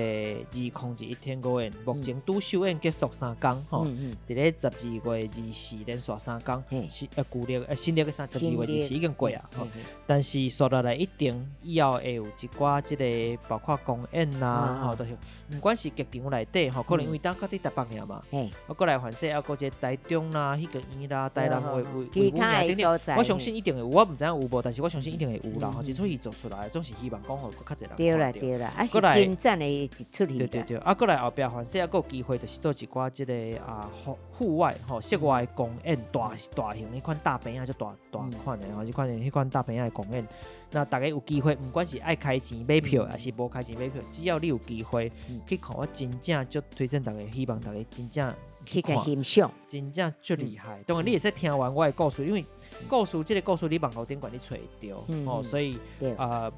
Speaker 1: 2021天歌宴，目前拄首演結束三工，吼，佇咧12月24連續三工，是舊曆新曆的12月24已經過啊，吼，但是紲落來一定以後會有一寡這個包括公演啦，吼，就是毋管是劇場內底吼，可能因為當閣佇台北爾嘛，啊，閣來凡勢啊，閣這個台中啦、彼個院啦、台南衛武營等等，我相信一定會有，我毋知影有無，但是我相信一定會有啦，吼，這齣戲。做出來，總是希望講予閣較濟人
Speaker 2: 對啦
Speaker 1: 看著。
Speaker 2: 對啦，啊是
Speaker 1: 過來
Speaker 2: 真讚的一齣戲啦。
Speaker 1: 對對對，啊，過來後壁凡勢啊，閣有機會就是做一寡這个啊戶戶外吼室外公演，大大型彼款大棚仔，足大大款的吼，這款的彼款大棚仔的公演。那逐家有機會，毋管是愛開錢買票，抑是無開錢買票，只要你有機會去看，我真正足推薦逐家，希望逐家真正
Speaker 2: 去共
Speaker 1: 看
Speaker 2: 欣賞。
Speaker 1: 真正足厲害。當然你會使聽完我的故事，因為故事這个故事你網路頂懸你揣會著吼，所以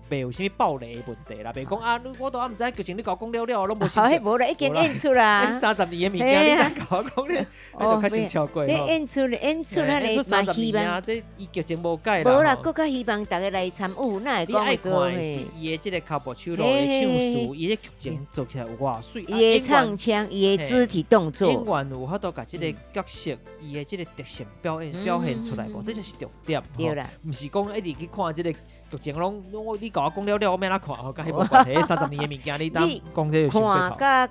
Speaker 1: 袂有啥物爆雷的問題啦，袂講啊，你我都猶毋知劇情，你共我講了了，攏無
Speaker 2: 好，彼無啦，已經演出啦。
Speaker 1: 30年的物件，你才共我講咧，彼就較傷超過
Speaker 2: 這演出演出，咱
Speaker 1: 演出
Speaker 2: 嘛希望
Speaker 1: 30年啊，這伊劇情無改啦。
Speaker 2: 無啦，閣較希望逐家來參與，哪會
Speaker 1: 你愛
Speaker 2: 講做
Speaker 1: 看的是伊的這个跤步手路的唱詞，伊的劇情做起來有偌媠。
Speaker 2: 伊的唱腔，伊的肢體動作。
Speaker 1: 演員有法度共這个角色，伊的這个特性表現表現出來無？這就是重點。
Speaker 2: 對啦，
Speaker 1: 毋是講一直去看這个劇情，攏我你共我講了了，我欲按怎看？吼，佮彼無關係。30年的物件，你當講這個
Speaker 2: 看佮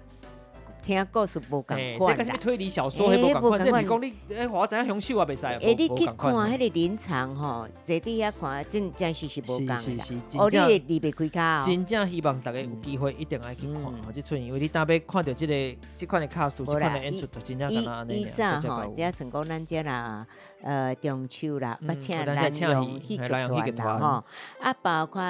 Speaker 2: 聽故事無仝款
Speaker 1: 啦。這佮啥物推理小說彼無仝款，這毋是講你欸，予我知影兇手也袂使。
Speaker 2: 欸，你去看彼个臨場吼，坐佇遐看，真真實是無仝啦。哦，你會離袂開跤哦。
Speaker 1: 真正希望逐家有機會一定愛去看吼，這齣，因為你當欲看著這个這款的卡司，這款的演出，就真正敢若按呢。
Speaker 2: 以早吼，這算講咱這啦，中秋啦，捌請南洋戲劇團啦吼，啊，包括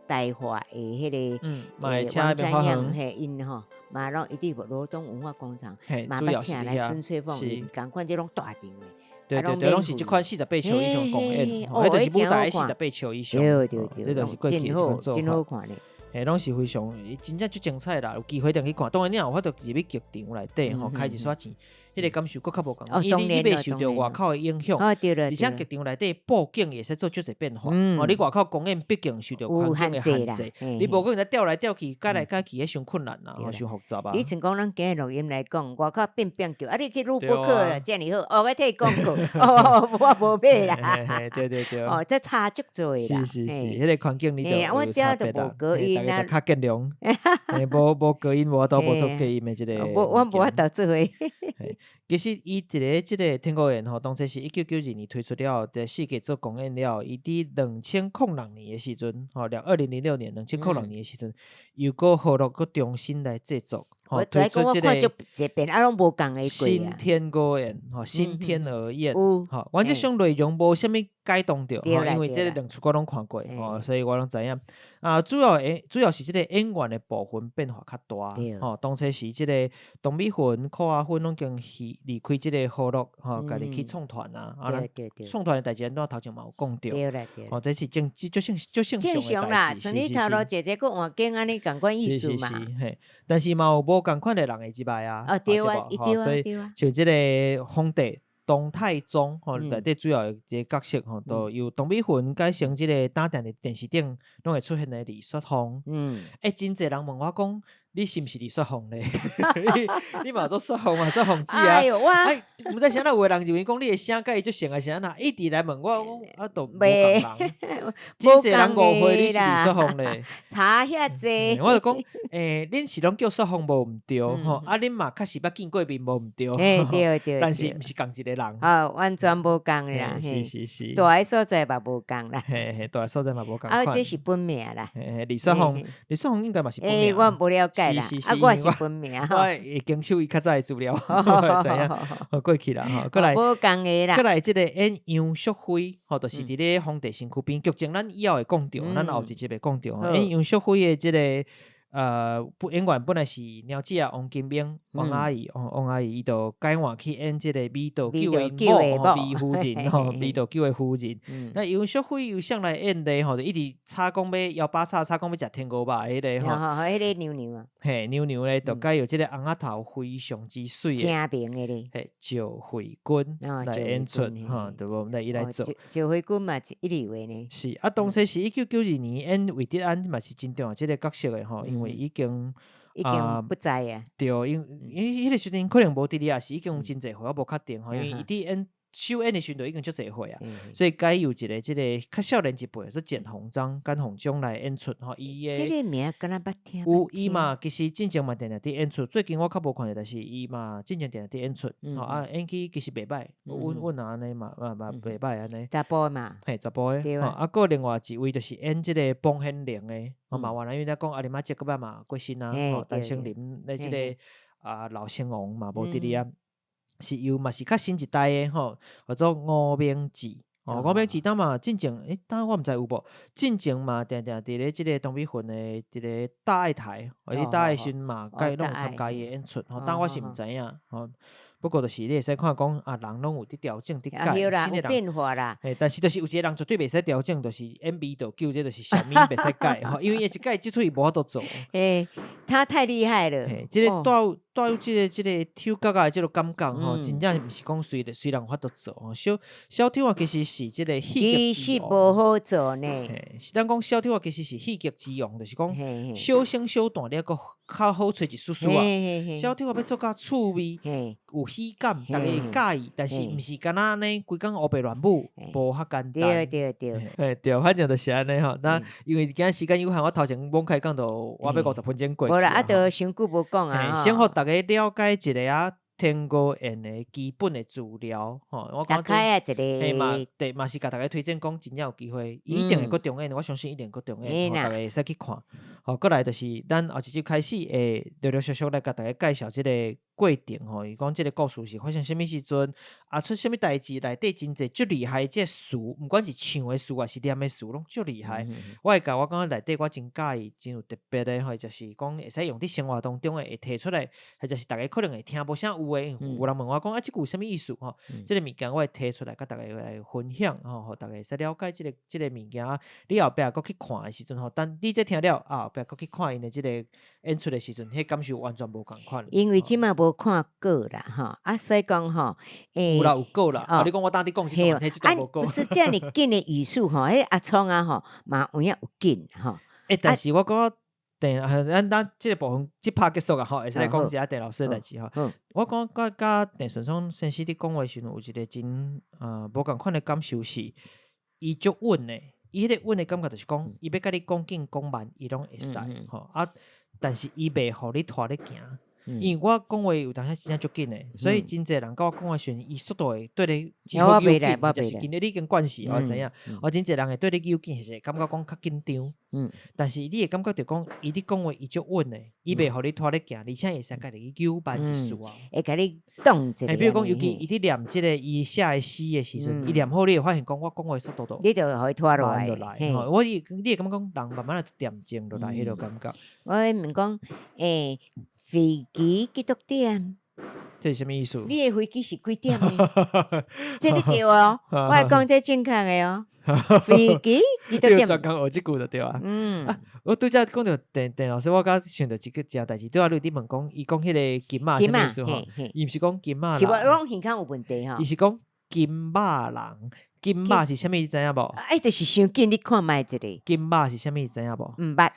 Speaker 2: 大華的彼个，王傳陽彼𪜶吼。嘛攏伊佇羅東文化廣場，嘛捌請來孫翠鳳，仝款這攏大場的。
Speaker 1: 對對對，攏是這款48尺以上公演，彼就是舞台48尺以上，
Speaker 2: 對對對，
Speaker 1: 這就是過去
Speaker 2: 真好，真好看咧。
Speaker 1: 嘿，攏是非常真正足精彩啦！有機會一定去看。當然，你若有法度入去劇場內底吼，開一寡錢，彼个感受閣較無仝。因為你袂受著外口的影響，而且劇場內底布景會使做足濟變化。哦，你外口公演畢竟受著環境的限制，你無可能調來調去、改來改去，彼傷困難啦，傷複雜啊。
Speaker 2: 你像講咱今日錄音來講，外口變變叫，啊，你去錄播客啦，遮爾好，哦，我替廣告，哦，我無買啦。
Speaker 1: 對對對。
Speaker 2: 哦，這差足濟啦。
Speaker 1: 是是是，彼个環境你就
Speaker 2: 有差別啦。無隔音啊，
Speaker 1: 較見諒。無無隔音，無法度無做隔音的這个。
Speaker 2: 無，我無法度做的。
Speaker 1: 其實伊佇咧這个天鵝園吼，當初是1992年推出了，佇四季做公演了。伊佇2006年的時陣，吼，2006年2006年的時陣，又閣河洛閣重新來製作，吼，推出這个新天鵝園，吼，新天鵝宴，吼，原則上內容無啥物改動著，吼，因為這个兩齣我攏看過，吼，所以我攏知影。啊，主要是這个演員的部分變化較大，吼，當初是這个唐美雲、柯阿芬攏已經去離開這个河洛，吼，家己去創團啊，啊，創團的代誌，咱頭前嘛有講著，吼，這是正足正足正常
Speaker 2: 的代誌，像你頭路姐姐閣換景按呢仝款意思嘛。
Speaker 1: 是是是，嘿，但是嘛有無仝款的人會入來啊，
Speaker 2: 哦，對啊，對啊，對啊，
Speaker 1: 像這个皇帝唐太宗吼，內底主要的一个角色吼，都由唐美雲改成這个當佇電視頂攏會出現的李雪鳳。欸，真濟人問我講，你是毋是李雪鳳咧？你嘛做雪鳳嘛，雪鳳姊啊！
Speaker 2: 哎呦，我
Speaker 1: 哎，毋知啥人有的人認為講你的聲佮伊足像啊，是按怎？一直來問我，我講啊，都無仝人。真濟人誤會你是李雪鳳咧。
Speaker 2: 差遐濟。
Speaker 1: 我就講，欸，恁是攏叫雪鳳無毋對吼，啊，恁嘛確實捌見過面無毋對。
Speaker 2: 嘿，對對。
Speaker 1: 但是毋是仝一个人。
Speaker 2: 哦，完全無仝啦。
Speaker 1: 是是是。
Speaker 2: 蹛的所在嘛無仝啦。
Speaker 1: 嘿嘿，蹛的所在嘛無仝。
Speaker 2: 啊，這是本名啦。
Speaker 1: 嘿嘿，李雪鳳，李雪鳳應該嘛是本名。
Speaker 2: 欸，我無了解啦。
Speaker 1: 是是
Speaker 2: 啊，我是本名。
Speaker 1: 我會經手伊較早的資料，我會知影。過去啦吼，過來。
Speaker 2: 無仝的啦。
Speaker 1: 過來這个演楊淑妃，吼，就是佇咧皇帝身軀邊劇情，咱以後會講著，咱後一集會講著。演楊淑妃的這个演員本來是貓姐仔王金英，王阿姨，王阿姨，伊就改換去演這個美道久的某，美夫人，吼，美道久的夫人。那楊淑妃由誰來演咧？吼，就一直吵講欲枵饱吵，吵講欲食天鵝肉彼个吼。
Speaker 2: 彼个娘娘啊。
Speaker 1: 嘿，娘娘咧，就改由這个尪仔頭非常之媠的。
Speaker 2: 正名的咧。
Speaker 1: 嘿，趙慧君來演出，吼，對無？來伊來做。
Speaker 2: 趙慧君嘛是一流的呢。
Speaker 1: 是啊，當初是1992年演魏德安嘛是真重要這个角色的吼，因為已經
Speaker 2: 已經不在啊。
Speaker 1: 對，因因彼个時陣可能無佇咧，也是已經真濟歲，我無確定吼，因為伊佇演。首演的時陣就已經足濟歲啊，所以改由一個這個較少年一輩，做簡宏章、簡宏章來演出吼。伊的
Speaker 2: 這個名敢若捌聽。
Speaker 1: 有伊嘛，其實進前嘛定定佇演出，最近我較無看著，但是伊嘛進前定定佇演出，吼啊演技其實袂歹，穩穩啊按呢嘛嘛嘛袂歹按呢。
Speaker 2: 查埔嘛。
Speaker 1: 嘿，查埔的，吼啊，閣另外一位就是演這個彭顯玲的，吼嘛原來因為咱講阿林仔這個擺嘛過身啊，吼陳升林的這個啊老生王嘛無佇咧啊。是由嘛是較新一代的吼，叫做吳明志。哦，吳明志當嘛進前，欸，當我毋知有無？進前嘛定定佇咧這個東美雲的一個大愛台，或者大愛時嘛，佮伊攏有參加伊的演出。吼，當我是毋知影，吼。不過就是你會使看講啊，人攏有佇調整，佇改，
Speaker 2: 新的人變化啦。
Speaker 1: 嘿，但是就是有一個人絕對袂使調整，就是演美道久，這就是小咪袂使改吼，因為伊一改這齣伊無法度做。
Speaker 2: 欸，他太厲害了。
Speaker 1: 嘿，這個帶有帶有這個這個抽角仔的這個感覺吼，真正毋是講隨隨人有法度做吼。小小丑啊，其實是這個戲劇
Speaker 2: 其實無好做呢。
Speaker 1: 嘿，是咱講小丑啊，其實是戲劇之王，就是講小生小旦，你猶閣較好揣一絲絲啊。小丑啊，欲做較趣味，有喜感，逐家會佮意，但是毋是干焦按呢，規工烏白亂舞，無遐簡單。
Speaker 2: 對對對。
Speaker 1: 嘿，對，反正就是按呢吼。那因為今日時間有限，我頭前罔開講到我欲50分鐘過去。
Speaker 2: 無啦，啊，都傷久無講啊。
Speaker 1: 先予逐家了解一下啊，天歌宴的基本的資料吼。我講
Speaker 2: 這，
Speaker 1: 嘿嘛，對，嘛是共逐家推薦講，真正有機會，伊一定會閣重演，我相信一定會閣重演，予逐家會使去看。好，閣來就是咱後一集開始會陸陸續續來共逐家介紹這個過程吼。伊講這個故事是發生啥物時陣，啊出啥物代誌，內底真濟足厲害這詞，毋管是唱的詞抑是念的詞，攏足厲害。我會共我感覺內底我真佮意，真有特別的吼，就是講會使用佇生活當中的會提出來，或者是逐家可能會聽無啥有的，有人問我講啊，這句有啥物意思吼？這個物件我會提出來，共逐家來分享吼，予逐家會使了解這個這個物件。你後壁閣去看的時陣吼，等你這聽了啊，後壁閣去看𪜶的這個演出的時陣，彼感受完全無仝款。
Speaker 2: 因為這馬無看過啦，吼啊，所以講吼，
Speaker 1: 欸，有啦有過啦。啊，你講我當佇講這段，彼這段無過。
Speaker 2: 不是這爾緊的語速吼，彼阿聰啊吼，嘛有影有緊吼。
Speaker 1: 欸，但是我感覺鄭，咱咱這個部分這拍結束啊，吼，會使來講一下鄭老師的代誌吼。我講佮佮鄭順聰先生佇講話時陣，有一個真無仝款的感受是，伊足穩的，伊彼個穩的感覺就是講，伊欲共你講緊講慢，伊攏會使吼啊，但是伊袂予你拖咧行。因為我講話有當時真正足緊的，所以真濟人佮我講話時陣，伊速度會對你真好緊，或者是緊你已經慣勢，我知影。我真濟人會對你有緊，是感覺講較緊張。但是你會感覺著講，伊佇講話伊足穩的，伊袂予你拖咧行，而且會使家己去扭慢一絲仔。
Speaker 2: 會共你擋一下。
Speaker 1: 比如講，尤其伊佇念這個伊寫的詩的時陣，伊念好，你會發現講，我講話速度都
Speaker 2: 你就予伊拖落來。
Speaker 1: 落來。我伊你會感覺講，人慢慢仔恬靜落來，彼個感覺。
Speaker 2: 我問講，欸，飛機幾多點？
Speaker 1: 這是啥物意思？
Speaker 2: 你的飛機是幾點的？這你對哦，我會講這正確的哦。飛機幾多點？
Speaker 1: 專工學這句就對啊。我拄才講著鄭鄭老師，我剛想著一個一件代誌，拄仔你佇問講，伊講彼個金馬啥物意思吼？伊毋是講金馬，
Speaker 2: 是我講耳孔有問題吼。
Speaker 1: 伊是講金馬人。金肉是啥物？你知影無？
Speaker 2: 哎，就是傷緊，你看覓一下。
Speaker 1: 筋肉是啥物？你知影無？
Speaker 2: 毋捌。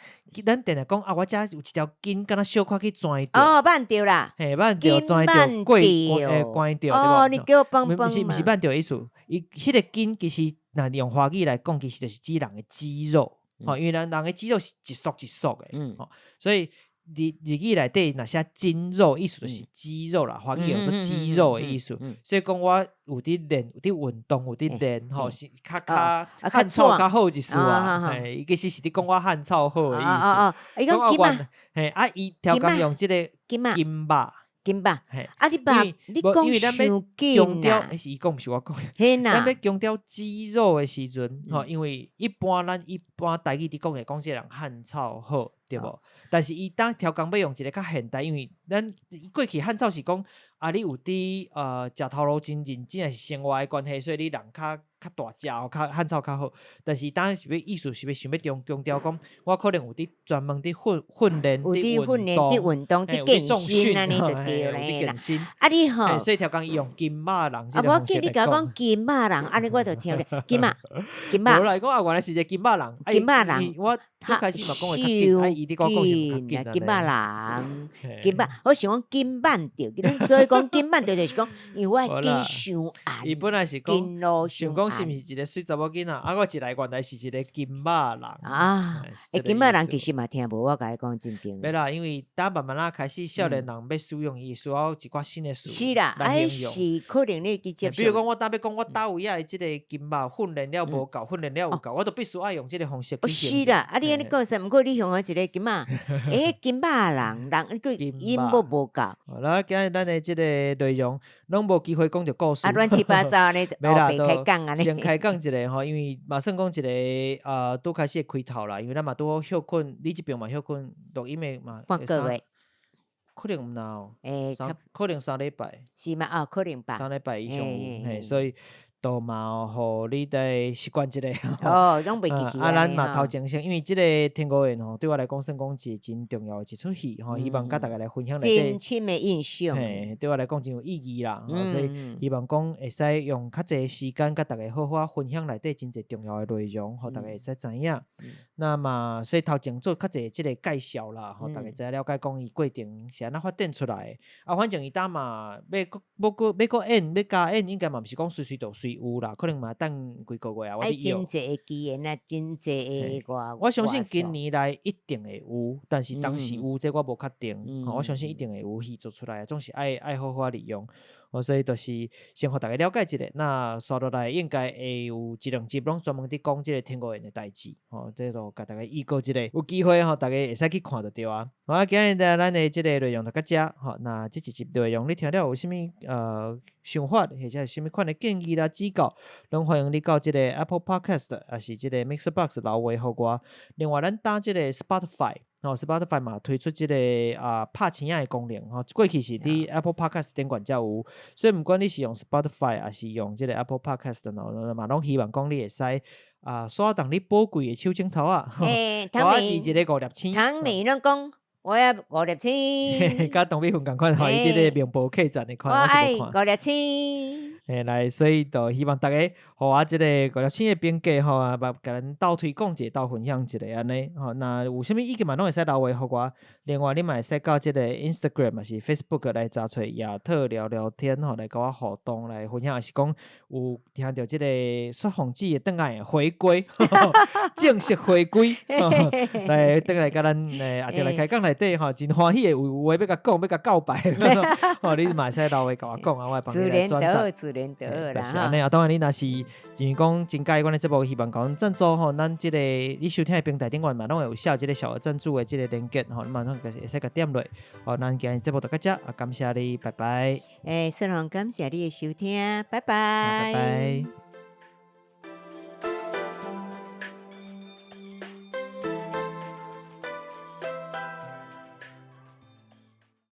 Speaker 1: 咱定定講啊，我遮有一條筋，敢若小可去鑽著。
Speaker 2: 哦，挽著啦。
Speaker 1: 嘿，挽著，鑽著，過關著，對無？
Speaker 2: 哦，你叫我幫幫。
Speaker 1: 毋是毋是挽著的意思，伊彼個筋其實若用華語來講，其實就是指人的肌肉，吼，因為咱人的肌肉是一束一束的，吼，所以。日日語內底若寫筋肉，意思就是肌肉啦，華語用做肌肉的意思。所以講我有佇練，有佇運動，有佇練吼，是較較汗臭較好一絲啊。嘿，伊其實是佇講我汗臭好的意思。
Speaker 2: 伊講金啊，
Speaker 1: 嘿，啊，伊超工用這個
Speaker 2: 筋肉。
Speaker 1: 金
Speaker 2: 肉，啊你肉，你講傷緊啦。
Speaker 1: 是伊講，毋是我講。咱欲強調肌肉的時陣，吼，因為一般咱一般台語佇講會講這個人汗臭好，對無？但是伊當超工欲用一個較現代，因為咱過去漢草是講啊，你有佇食頭路真認真，抑是生活的關係，所以你人較較大隻哦，較漢草較好。但是當是欲意思是欲想欲強強調講，我可能有佇專門佇訓訓練、
Speaker 2: 佇訓練、佇運動、佇健身按呢就對咧啦。啊你吼，
Speaker 1: 所以超工伊用金馬人
Speaker 2: 啊，無要緊，你共我講金馬人，按呢我就聽咧金馬金馬。
Speaker 1: 無啦，伊講啊，原來是一個金馬人。
Speaker 2: 金馬人，
Speaker 1: 我剛開始嘛講會較緊，啊伊佇我講是較緊
Speaker 2: 金馬人，金馬，我想講金挽著，恁做講緊慢，就是講，因為我緊傷按，
Speaker 1: 伊本來是講
Speaker 2: 緊路
Speaker 1: 想講是毋是一個媠查某囡仔，啊，我一來原來是一個金馬人。
Speaker 2: 啊，欸，金馬人其實嘛聽無，我共你講真經。
Speaker 1: 袂啦，因為當慢慢仔開始，少年人欲使用伊，需要一寡新的詞。
Speaker 2: 是啦，啊，是可能你去接受。
Speaker 1: 比如講，我當欲講我佗位仔的這個金馬訓練了無夠，訓練了有夠，我就必須愛用這個方式去。
Speaker 2: 是啦，啊，你按呢講說，毋過你向一個金馬，欸，金馬人，人伊閣音無無夠。
Speaker 1: 好啦，今日咱的這個內容攏無機會講著故事。
Speaker 2: 啊，亂七八糟按呢，
Speaker 1: 袂啦，
Speaker 2: 開講按呢。
Speaker 1: 先開講一下吼，因為嘛算講一個拄開始的開頭啦，因為咱嘛拄好歇睏，你這邊嘛歇睏錄音的嘛。
Speaker 2: 半個月。
Speaker 1: 可能毋若哦，
Speaker 2: 欸，
Speaker 1: 可能3禮拜。
Speaker 2: 是嗎？哦，可能吧。
Speaker 1: 3禮拜以上有，嘿，所以都嘛予你得習慣一下。
Speaker 2: 哦，攏袂記起。
Speaker 1: 啊，咱嘛頭前先，因為這個天五緣吼，對我來講算講是真重要的一齣戲吼，希望佮大家來分享。
Speaker 2: 真深的印象。
Speaker 1: 嘿，對我來講真有意義啦，所以希望講會使用較濟時間佮大家好好分享內底真濟重要的內容，予大家會使知影。那麼所以頭前做較濟這個介紹啦，予大家知影了解講伊過程是按怎發展出來的。啊，反正伊當嘛欲閣欲閣欲閣演欲加演，應該嘛毋是講隨隨就隨有啦，可能嘛等幾個月啊。
Speaker 2: 愛真濟的機緣啊，真濟的外。
Speaker 1: 我相信今年來一定會有，但是當時有這我無確定。我相信一定會有戲做出來，總是愛愛好好利用。哦，所以就是先予大家了解一下，那紲落來應該會有一兩集攏專門佇講這個天五緣的代誌，吼，這就共大家預告一下，有機會吼，大家會使去看就對啊。好啊，今日咱的這個內容就到這，吼，那這一集內容你聽了有啥物想法，或者是啥物款的建議啦、指教，攏歡迎你到這個 Apple Podcast，抑是這個 Mixerbox 留話予我。另外，咱搭這個 Spotify。哦，Spotify 嘛推出這個啊拍星仔的功能，吼，過去是佇 Apple Podcast 頂懸才有，所以毋管你是用 Spotify 抑是用這個 Apple Podcast 喏，嘛攏希望講你會使啊刷動你寶貴的手指頭啊，我佇一個五粒星。
Speaker 2: 唐美攏講我要五粒星，
Speaker 1: 佮董美雲仝款吼，伊佇咧面簿客棧的款，
Speaker 2: 我愛五粒星。
Speaker 1: 嘿，來，所以就希望大家予我這個五粒星的評價吼，啊，共咱鬥推廣一下，鬥分享一下按呢。吼，若有啥物意見嘛，攏會使留話予我。另外，你嘛會使到這個 Instagram 抑是 Facebook 來查揣亞特聊聊天吼，來佮我互動來分享，抑是講有聽著這個雪鳳姊的轉來回歸，正式回歸，來轉來佮咱阿特來開講內底吼，真歡喜的有話欲共講，欲共告白，吼，你嘛會使留話共我講啊，我會幫你來轉達。
Speaker 2: 自然得
Speaker 1: 啦，就是按呢啊。當然，你若是就是講真佮意阮的節目，希望共阮贊助吼，咱這個你收聽的平台頂懸嘛，攏會有寫這個小額贊助的這個連結吼，你嘛攏會使共點落。好，咱今日節目就到這，啊，感謝你，拜拜。
Speaker 2: 欸，雪鳳感謝你的收聽，拜拜。
Speaker 1: 拜拜。